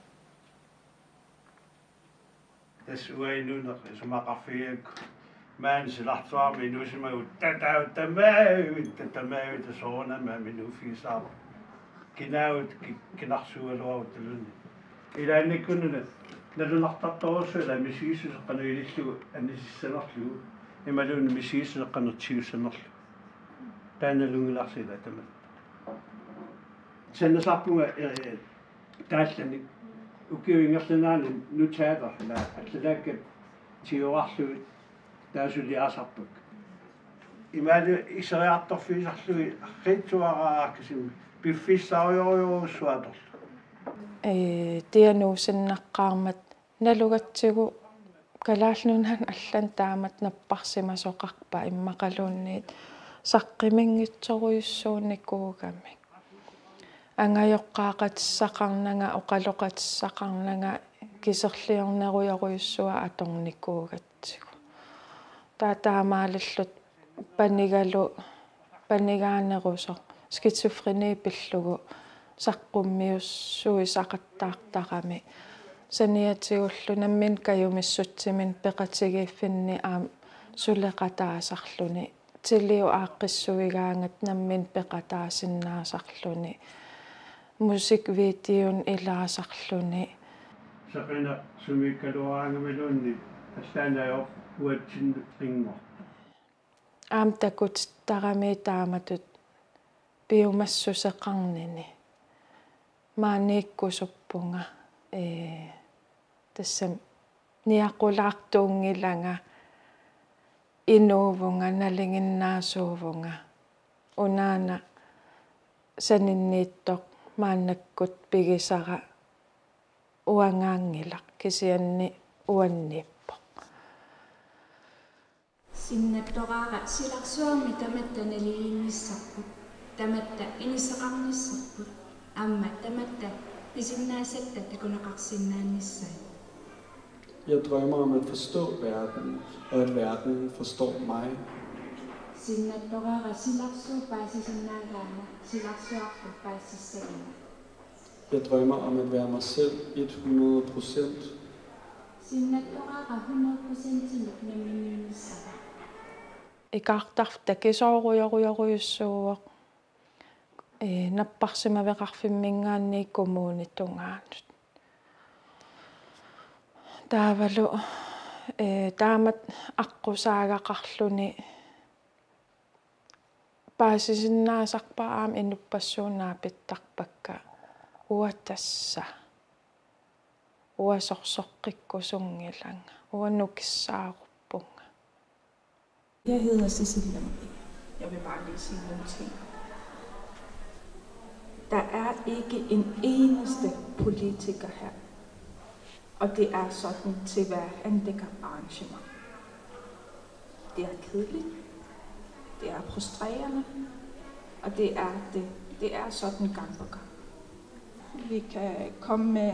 Tassa uanga inuuneq isumaqarfigigakku maani silarsuarmi inuusimaguit tataavut tamaavit, tataavut soorunami inuuffigisaarput. Kinaavutit ki-, kinarsuugaluarutta iluani. Ilaannikkut una nalunartartorujussuuvoq ila misigissuseq qanoq ilillugu anisissanerlugu imaluunniit misigissuseq qanoq tigussanerlugu. Taanna nalunngilarsi ila tamatta. Sannasarpunga, eh, taallanik ukiup ingerlanerani nutaata ila allalaakkat tiorarlugit taasuli aasarpakka. Imaali iseriartorfigisarlugit arriitsuaraakkasimi piffissarujorujussuatorlu. Ee, tianuusinnaqqaarmat nalugatsigu Kalaallit Nunaanni allani taamatut napparsimasoqarpa immaqaluunniit saqquminngitsorujussuunikuugamik. Angajoqqaaqatissaqarnanga, oqaloqatissaqarnanga, kiserliornerujorujussuaq atornikuugatsigu. Taava taamaalilluta panigalu, panigaanerusoq, skizofreni pillugu saqqummiussuisaqattaartarami. Saniatigullu nammineq kajumissutsiminnik peqatigiiffinni aamma suleqataasarluni. Tiliu aaqqissuigaangatta nammineq peqataasinnaasarluni. Musikvideonik ilaasarluni. Saqineq sumiikkaluaraangamiluunniit allaanajoq uatsinnut inngorpoq. Aamma takutittarami taamatut piumassuseqarnini. Maaniikkusuppunga, ee, tassami niaqulaartuunngilanga, inuuvunga, nalinginnaasuuvunga. Unaana saninniittoq maannakkut pigisara uangaanngilaq, kisianni uanniippoq. Sinnattoraara silarsuarmi tamatta naligiinnissarput, tamatta inisseqarnissarput, aamma tamatta pisinnaassatta takuneqarsinnaanissai. Jeg drømmer om at forstå verden, og at verden forstår mig. Sinnattoraara silarsuup paasisinnaagaangat silarsuarlu paasissagama. Jeg drømmer om at være mig selv hundrede procent. Sinnattoraara hundrede procentimik nammineernissaa. Ikaartarfik takisoorujorujorujussuuvoq, ee, napparsimaveqarfimminngaanniit kommunip tungaanut. Taavalu, ee, taamatut aqqusaagaqarluni paasisinnaasarpara aamma inuppassuit naapittarpakka: Uanga tassa. Uanga sorsoqqikkusunngilanga. Uanga nukissaaruppunga. Jeg hedder Cecilia Marie. Jeg vil bare lige sige nogle ting. Der er ikke en eneste politiker her. Og det er sådan til hver handicap-arrangement. Det er kedeligt. Det er frustrerende. Og det er det. Det er sådan gang på gang. Vi kan komme med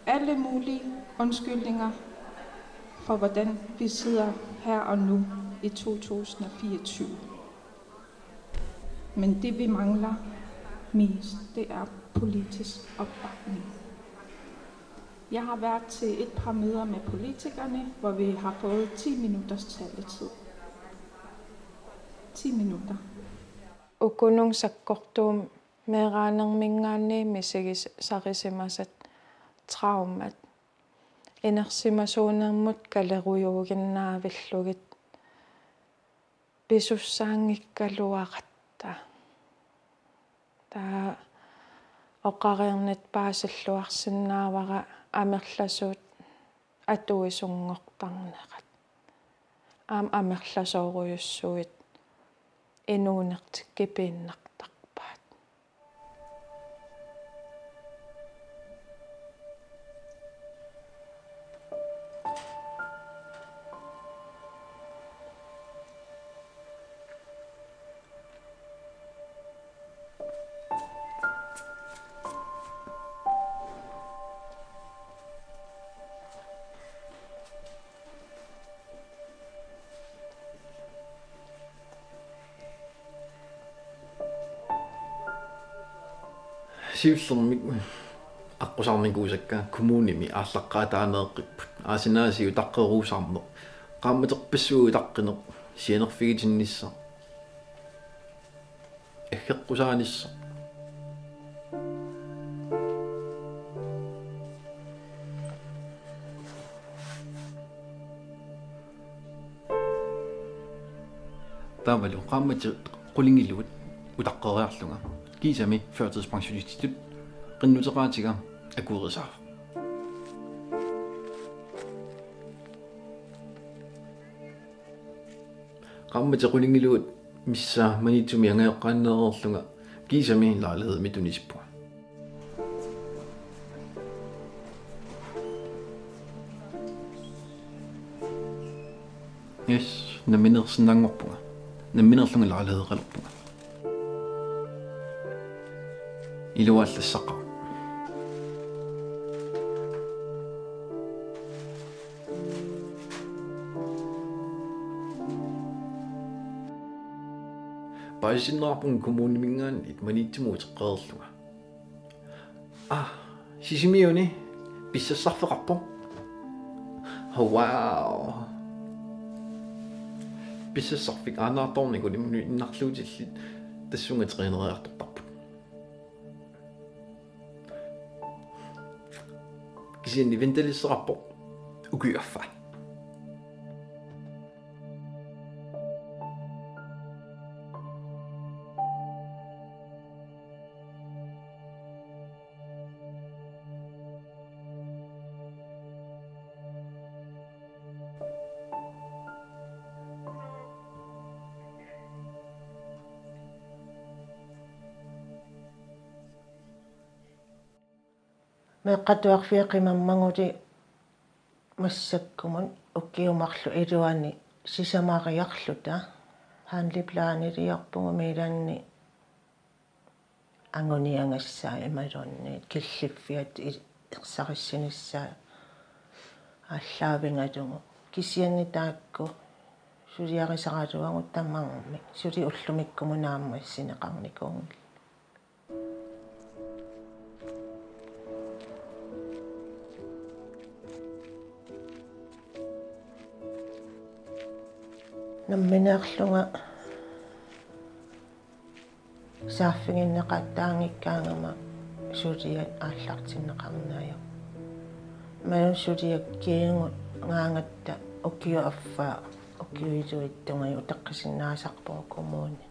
alle mulige undskyldninger for, hvordan vi sidder her og nu i to tusind og fireogtyve. Men det, vi mangler mest, det er politisk opbakning. Jeg har været til et par møder med politikerne, hvor vi har fået ti minutters taletid. Ti minutter. Ukununngooq sakkortuumik meeraanerminngaanniit misigisarisimasat traumat inersimasuunermut kalerujuuginnaavillugit pisussaanngikkaluaratta. Taava oqareernitta paasilluarsinnaavara amerlasuut atuisunngortarnerat. Aamma amerlasoorujussuit inuunertik kipiinnartarpaat. Siullermik aqqusaarnikuusakka kommunimi aallaqqaataaneeqqipput, aasinaasiit utaqqeruusarneq, qaammaterpassuit utaqqineq, sianerfigitinnissaq, aggeqqusaanissaq. Taavalu qaammatit qulingiluat utaqqeriarlunga kiisami førtidspensionistitut qinnuteqaatiga akuerisaavoq. Qaammatit qulingiluat missaa Maniitsumi angajoqqaanneereerlunga kiisami lejlighedimi tunisippunga. Yes, nammineersinnaanngorpunga. Nammineerlunga lejlighedeqalerpunga. Iluaallassaqaaq. Paasisinnaarpunga kommuniminngaanniit Maniitsumut uteqqereerlunga. Ah, Sisimiuni pissassarfeqarpoq. Wow. Pissassarfik aanaartoorniku imminut innarluutillit tassunga træneriartortarput. Kisianni venteliisseqarpoq ukiup affaa. Meeqqat Atuarfiat qimammaguli massakkumut ukiut marluk iluanni sisamariarluta handleplaniliorpugut, Milanni anguniagassaa imaluunniit killiffiata i-, ersarissinissaa aallaavigalugu. Kisianni taakku Suliarisaraluagut tamarmik, suli ullumikkumut aamma issineqarnikuunngillat. Nammineerlunga saaffiginneqattaanngikkaangama suliat aallartinneqarneq ajorpoq. Imaluunniit suliakkiigunngaangatta ukiup affaa ukiup illuatungaani uteqqisinnaasarpugut kommuni.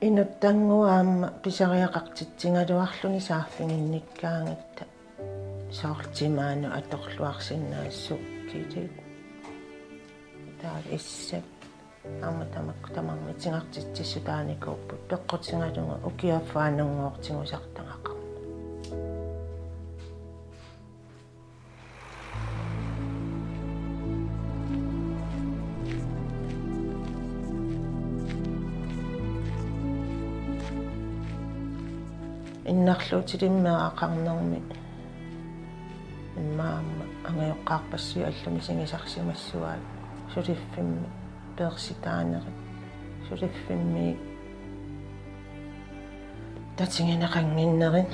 Inuttannguaq aamma pisariaqartitsigaluarluni saaffiginnikkaangatta soorlu timaanut atorluarsinnaasut sukkilit. Taava issat aamma tamakku tamarmik itigartitsissutaanikuupput peqqutigalugu ukiup affaanngooq tigusartagaqarneq. Innarluutilimmik meeraqarnermi immaqa aamma angajoqqaarpassuit allamik misigisarsimassavaat suliffimmi peersitaanerit, suliffimmi tatigineqannginnerit.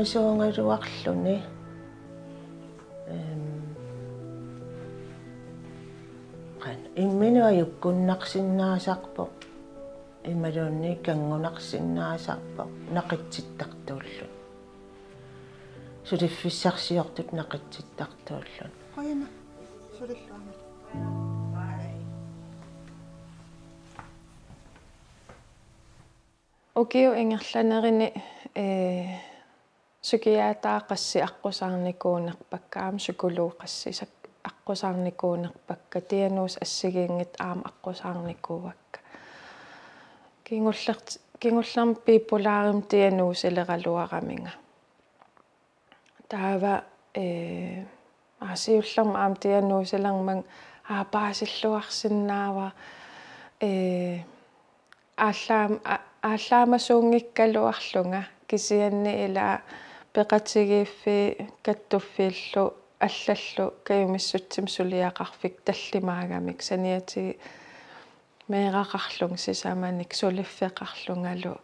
Ilinniarsimasuugaluarluni. Ehm, qanoq, imminut ajukkunnarsinnaasarpoq, imaluunniit kanngunarsinnaasarpoq naqitsittartuulluni. Suliffissarsiortut naqitsittartuulluni. Qujanaq, sulilluarni. Ukiup ingerlanerani, ee, psykiaterit qassit aqqusaarnikuunerpakka aamma psykologit qassit sak-, aqqusaarnikuunerpakka, diagnosit assigiinngitsut aamma aqqusaarnikuuakka. Kingulleq-, kingullermik bipolarimik diagnosileraluaraminga. Taava, ee, aa, siullermik aamma diagnoselermanga, aa, paasilluarsinnaavara, ee, aallaam-, a-, aallaamasuunngikkaluarlunga, kisianni ila peqatigiiffii kattuffiillu allallu kajumissutsimik suliaqarfik tallimaagamik saniatigut meeraqarlunga sisamanik suliffeqarlungalu.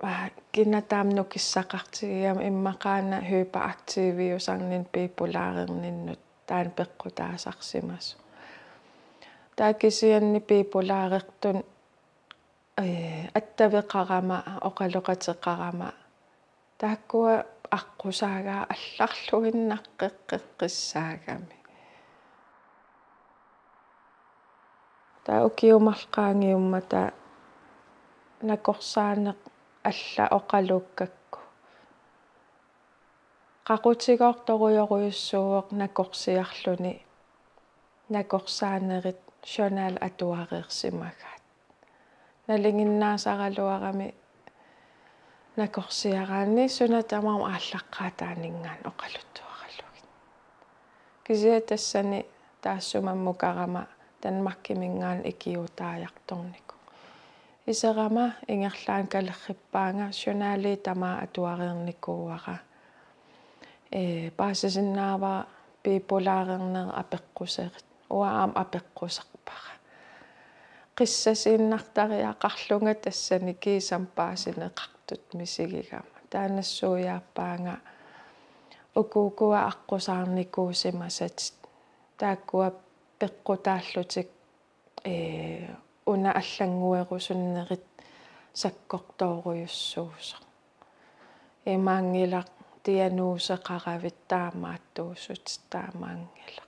Aa, kina taama nukissaqartigigami immaqaana hyperaktiviusarnini bipolarinninnut taanna peqqutaasarsimasoq. Taava kisianni bipolarirtunut, ee, attaveqarama, oqaloqateqarama, taakkua aqqusaagaat allarluinnaqqeqqeqqissaagami. Taava ukiut marluk qaangiummata nakorsaaneq alla oqaluukkakku. Qaqutigooq torujorujussuuvoq nakorsiarluni nakorsaanerit journal atuareersimagaat. Nalinginnaasaraluarami nakorsiaraanni suna tamarmi aallaqqaataaninngaanniit oqaluttuaralugit. Kisianni tassani taassuma ammukarama Danmarkiminngaanniit ikiuutaajartornikoq. Iserama ingerlaannaq kalerrippaanga journali tamaat atuareernikuuara. Ee, paasisinnaavara bipolarinera apeqquserit. Uanga aamma apeqquserpara. Qissasiinnartariaqarlunga tassani kiisami paasineqartutut misigigama. Taanna nassuiaappaanga uku ukua aqqusaarnikuusimasatit. Taakkua peqqutaallutik, ee, una allannguerusunnerit sakkortoorujussuusoq. Imaanngilaq diagnoseqaravit taamaattuusutit, taamaanngilaq.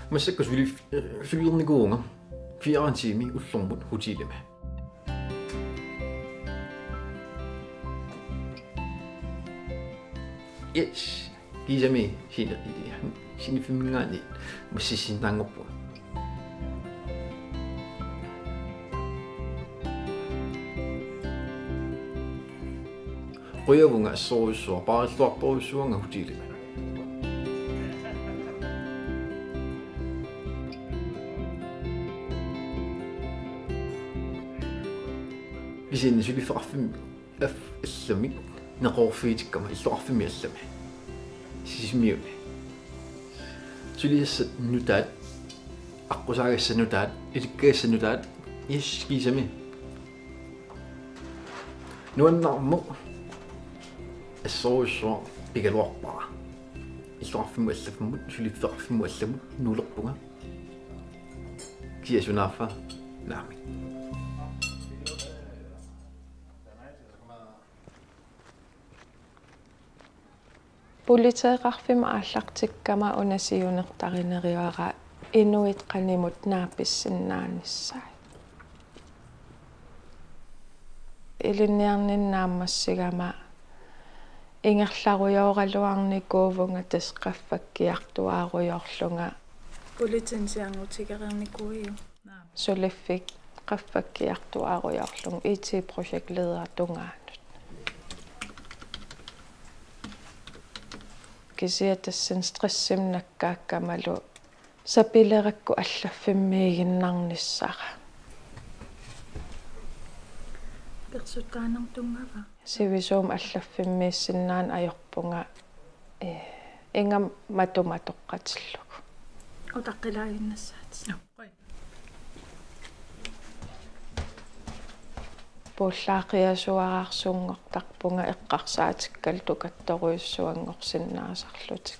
Massakkut suli-, suliornikuuvunga fire tiimi ullormut hotelimi. Yes. Kiisami sini-, siniffimminngaanniit massissinnaanngorpunga. Qujavunga assorujussuaq, paarilluarporujussuuvunga hotelimi. Kisianni suliffeqarfimmi af-, allamik neqeroorfigitikkama illoqarfimmi allami. Sisimiuni. Suliassat nutaat, aqqusaagassat nutaat, ilikkagassat nutaat, yes, kiisami. Nuannaarmut assorujussuaq pigaluarpara. Illoqarfimmut allaffimmi, suliffeqarfimmut allamut nuulerpunga. Kisianni sunaaffa naamik. Politeeqarfimma aallartikkama una siunertarineruara inuit qanimut naapissinnaanissaat. Ilinniarninni naammassigama ingerlarujooraluarnikuuvunga tassa qaffakkiartuaarujoorlunga. Politiinut sianertigereernikuuiuk? Suliffik qaffakkiartuaarujoorlunga I T-projektleder tungaanut. Kisianni tassani stressimik nakkaakkamalu sapilerakku allaffimmiiginnarnissara. Persuttaanartunngava? Sivisuumik allaffimmiissinnaaneq ajorpunga, eh, ingammik matumatoqqatillugu. Utaqqilaaginnassaatit. Puullaaqiasuararsunngortarpunga eqqarsaatikkalu tukattorujussuanngorsinnaasarlutik.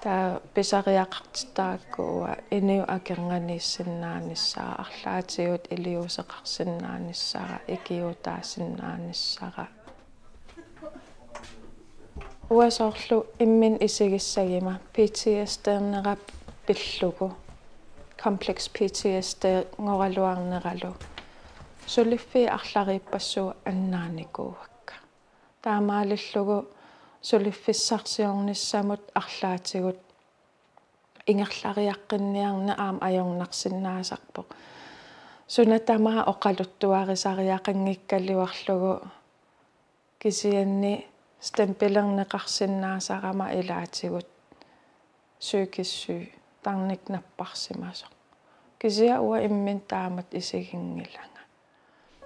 Taava pisariaqartitaakkua inuit akornanniissinnaanissaat, arlaatigut iliuuseqarsinnaanissara, ikiuutaasinnaanissara. Uanga soorlu imminut isigissagima P T S D-nera pillugu, complex P T S D-ngoraluarneralu, suliffiit arlariippassuit annaanikuuakka. Taamaalillugu suliffissarsiornissamut arlaatigut ingerlariaqqinniarneq aamma ajornarsinnaasarpoq. Suna tamaat oqaluttuarisariaqanngikkaluarlugu, kisianni stempelerneqarsinnaasarama ilaatigut psykisk syg, tarnikkut napparsimasoq. Kisianni uanga imminut taamatut isiginngilanga.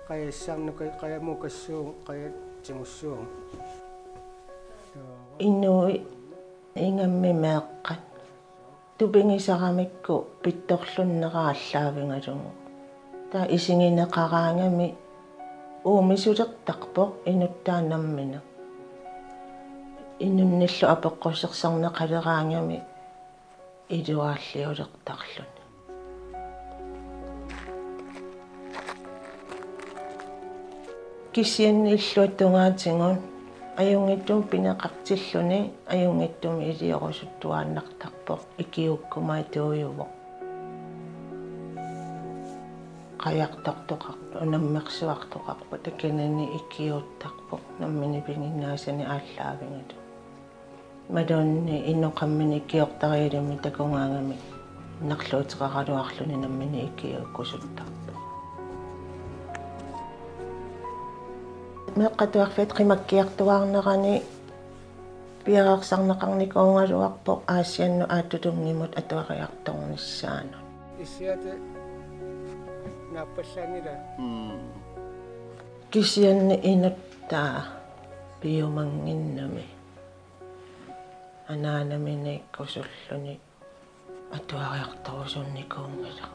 Qajassarnuka, qajamukassuugut, qajatsigussuugut. Inuit ingammik meeqqat tupigisaramikku pittorlunnerat aallaavigalugu. Taava isigineqaraangami uumisulertarpoq inuttaa nammineq. Inunnillu apeqqusersorneqaleraangami iluaalliulertarluni. Kisianni illuatungaatigut ajunngitsumik pineqartilluni ajunngitsumik iliorusuttuaannartarpoq, ikiuukkumatuujuvoq. Qajartortoqarpoq, unammersuartoqarpoq, takanani ikiuuttarpoq, nammineq piginnaasanik aallaavigalugu. Imaluunniit inoqamminik ikiortarialumi takugaangami narluuteqaraluarluni nammineq ikiuukkusuttarpoq. Meeqqat atuarfiata qimakkiartuaarnerani piareersarneqarnikuugaluarpoq Aasiannut Aattutunngimut atuariartornissaanut. Issiata naappallaanngilaa. Mm. Kisianni inuttaa piumannginnami anaanaminiikkusulluni atuariartorusunnikuunngilaq.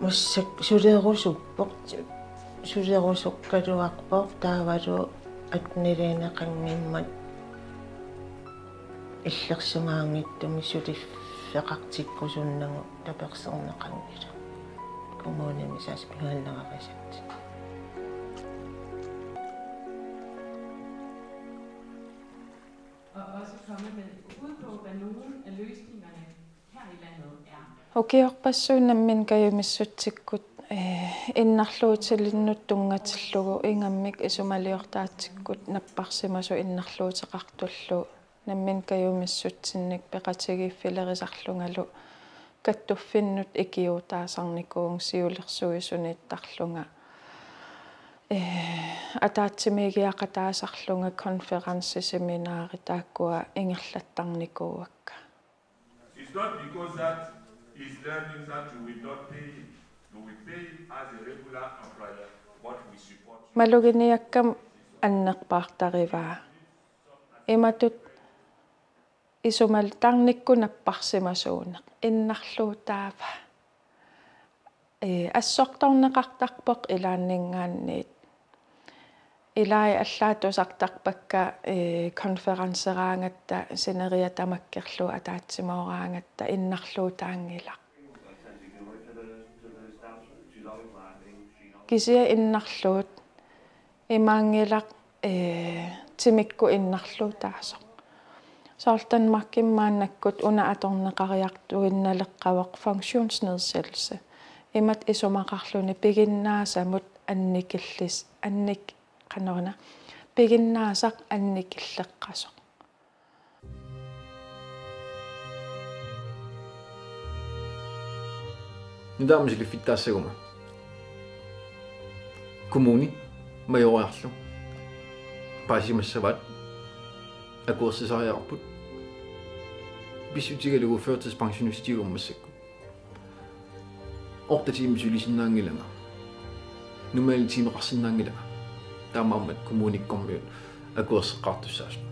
Massakkut sulerusuppoq, sulerusukkaluarpoq taavalu atniliineqanngimmat illersugaanngitsumik suliffeqartikkusunnagu taperserneqanngilaq. Kommunimi saassumigaannaravassat. Ukiorpassuit nammineq kajumissutsikkut, eh, innarluutilinnut tunngatillugu ingammik isumaliortaatsikkut napparsimasut innarluuteqartullu nammineq kajumissutsinnik peqatigiiffilerisarlungalu kattuffinnut ikiuutaasarnikuuvunga siulersuisuniittarlunga, eh, ataatsimiigiaqataasarlunga konferenceseminarit taakkua ingerlattarnikuuakka. It's not because that is learning that you will not pay him. You will pay him as a regular employer, but we support you. Maluginiakkama annerpaartarivaa. Imatut isumal tarnikkut napparsimasuuneq innarluutaava. Ee, assortorneqartarpoq ilaanninngaanniit. Ilai allaat tusartarpakka, ee, konferenceraangatta sineriak tamakkerlugu ataatsimooraangatta innarluutaanngilaq. Kisianni innarluut imaanngilaq, ee, timikkut innarluutaasoq. Soorlu Danmarkimi maannakkut una atorneqariartuinnaleqqavoq funktionsnedsættelse. Imatut isumaqarluni piginnaasamut annikillis-, annik-, qanoruna, piginnaasaq annikilleqqasoq. Nutaamik suliffittaassaguma kommuni Majoriarlu paasimassavaat akuersisariaqarput pissutigalugu førtidspensionistiuvoq massakkut. Otte tiimit sulisinnaanngilanga. Normal tiimeqarsinnaanngilanga. Taamaammat kommunikkormiut akuerseqqaartussaasut.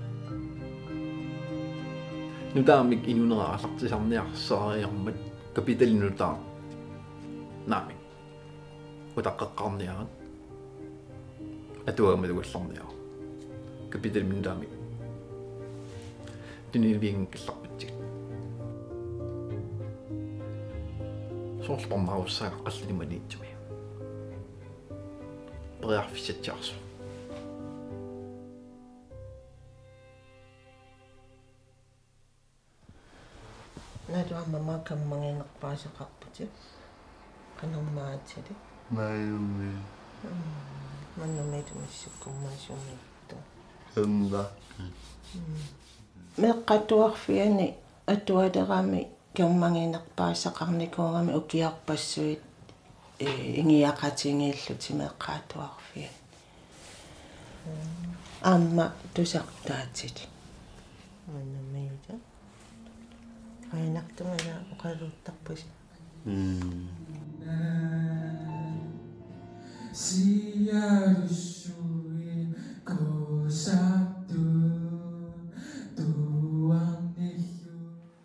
Nutaamik inuunera aallartisarniarsariarmat kapitali nutaaq. Naamik. Utaqqeqqaarniarit. Atuagaq malugallarniaruk. Kapitalimik nutaamik. Tuniniavianngikkallarpatsigit. Soorlu parnaarussaagaq qallinik Maniitsumi. Periarfissatsiarsuaq. Naluara aamma kammaginerpaasaqarputit. Qanormaatilik? Maajumi. Mm, maajumi tumassukkummaasumiittu. Kamma. Mm. Meeqqat Atuarfianni atualerami kammaginerpaasaqarnikuugami ukiorpassuit, ee, ingiaqatigiillutik Meeqqat Atuarfianni. Aamma tusartaatit. Maajumi. Qainartumik oqaluuttarpusi. Mm.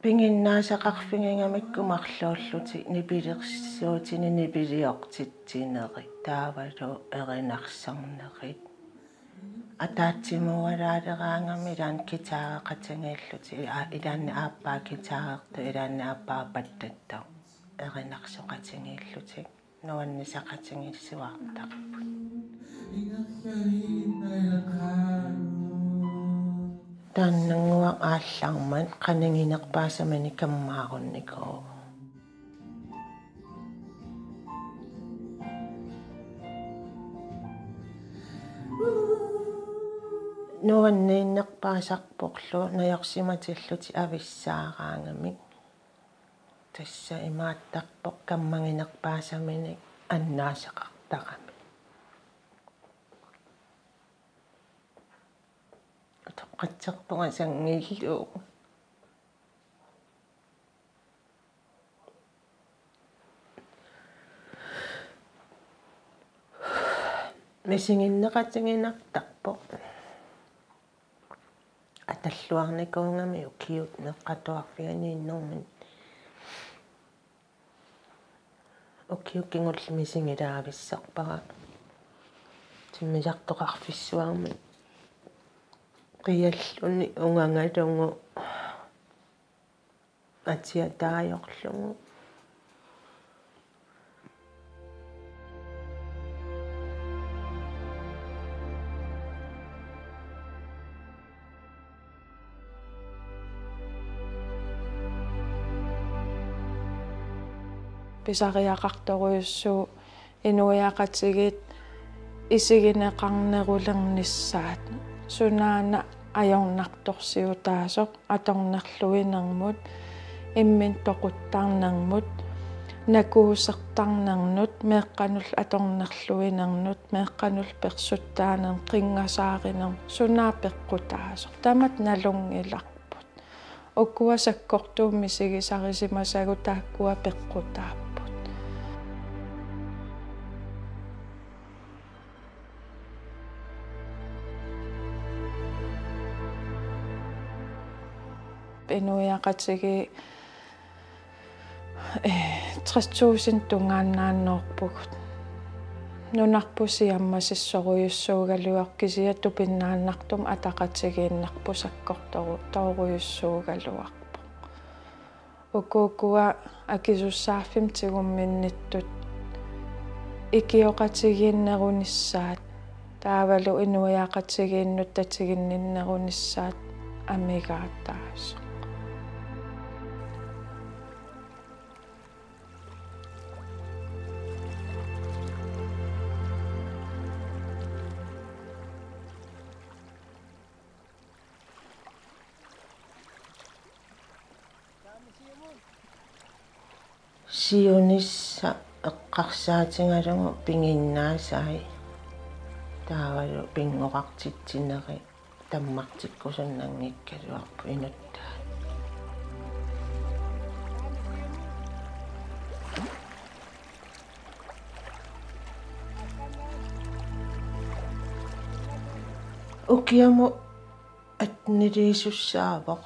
Piginnaasaqarfigigamikku marluullutik nipilersuutinik nipiliortitsinerit taavalu erinarsornerit. Ataatsimooraleraangami ilaanni guitareqatigiillutik, aa, ilaanni aappaa guitarertoq, ilaanni aappaa pattattoq, erinarsoqatigiillutik, nuannisaqatigiissuartarput. Taannannguaq aallarmat qaniginerpaasaminik kammaarunnikuuvoq. Nuanniinnerpaasarporlu najorsimatillutik avissaaraangamik. Tassa imaattarpoq kammaginerpaasaminik annaasaqartarami. Utoqqatserpunga sanngiillugu. Misiginneqatiginartarpoq. Atalluarnikuugami ukiut Meeqqat Atuarfianniinnermini. Ukiut kingulliit misigilaavissarpara. Timmisartoqarfissuarmik qialluni ungagalugu. Atia taajorlugu. Pisariaqartorujussuuvoq inuiaqatigiit isigineqarnerulernissaat, sunaana ajornartorsiutaasoq atornerluinermut, imminut toquttarnermut, nakuusertarnernut, meeqqanullu atornerluinernut, meeqqanullu persuttaanernut, qinngasaarinermut, suna peqqutaasoq. Tamatta nalunngilarput. Ukua sakkortuumik misigisarisimasagut taakkua peqqutaapput. Inuiaqatigiit, eh, tres tusind tungaannaannoorpugut. Nunarput siammasissorujussuugaluarpoq, kisianni tupinnaannartumik ataqatigiinnerput sakkortoru-, -torujussuugaluarpoq. Ukukua akisussaaffimmik tigumminnittut ikioqatigiinnerunissaat, taavalu inuiaqatigiinnut tatiginninnerunissaat amigaataasoq. Siunissaq eqqarsaatigalugu piginnaasai, taavalu pinngoqartitsinerit tammartikkusunnanngikkaluarput inuttaat. Ukiamut atteniliisussaavoq.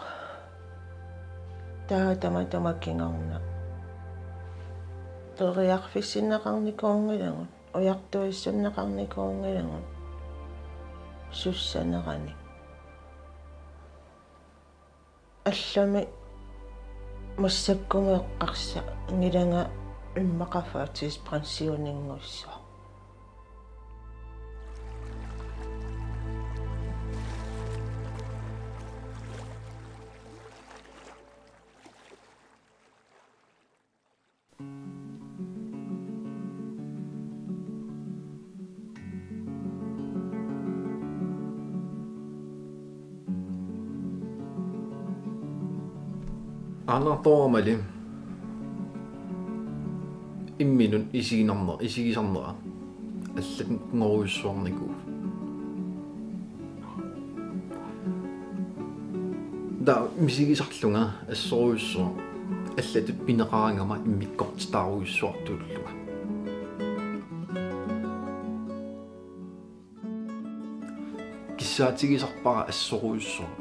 Taava tamatuma kingorna periarfissinneqarnikuunngilagut, ujartuissunneqarnikuunngilagut sussaneranik. Allamik massakkumut eqqarsanngilanga immaqa førtidspensioninngussaaq. Aanaartoramali imminut isiginarne-, isigisarnera allanngorujussuarnikuuvoq. Taava misigisarlunga assorujussuaq allatut pineqaragama immikkoortitaarujussuartuullunga. Kissaatigisarpara assorujussuaq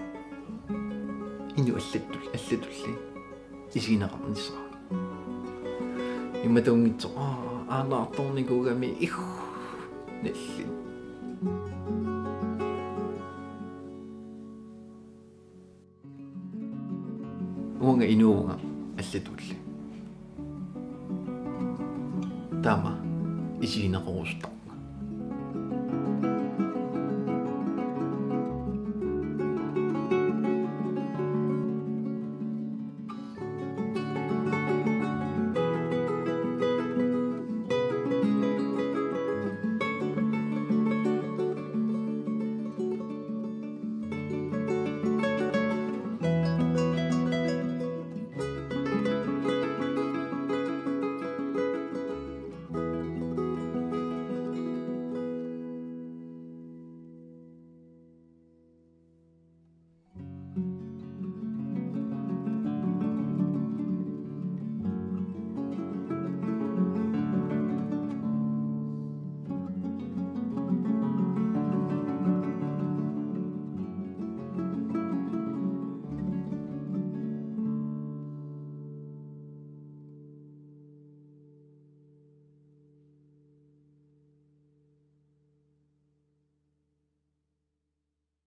inuk allattul-, allatulli isigineqarnissara. Imaattunngitsoq, aa, aanaartornikuugami, ih, nalli. Uanga inuuvunga allatulli. Taama isigineqarusutaq.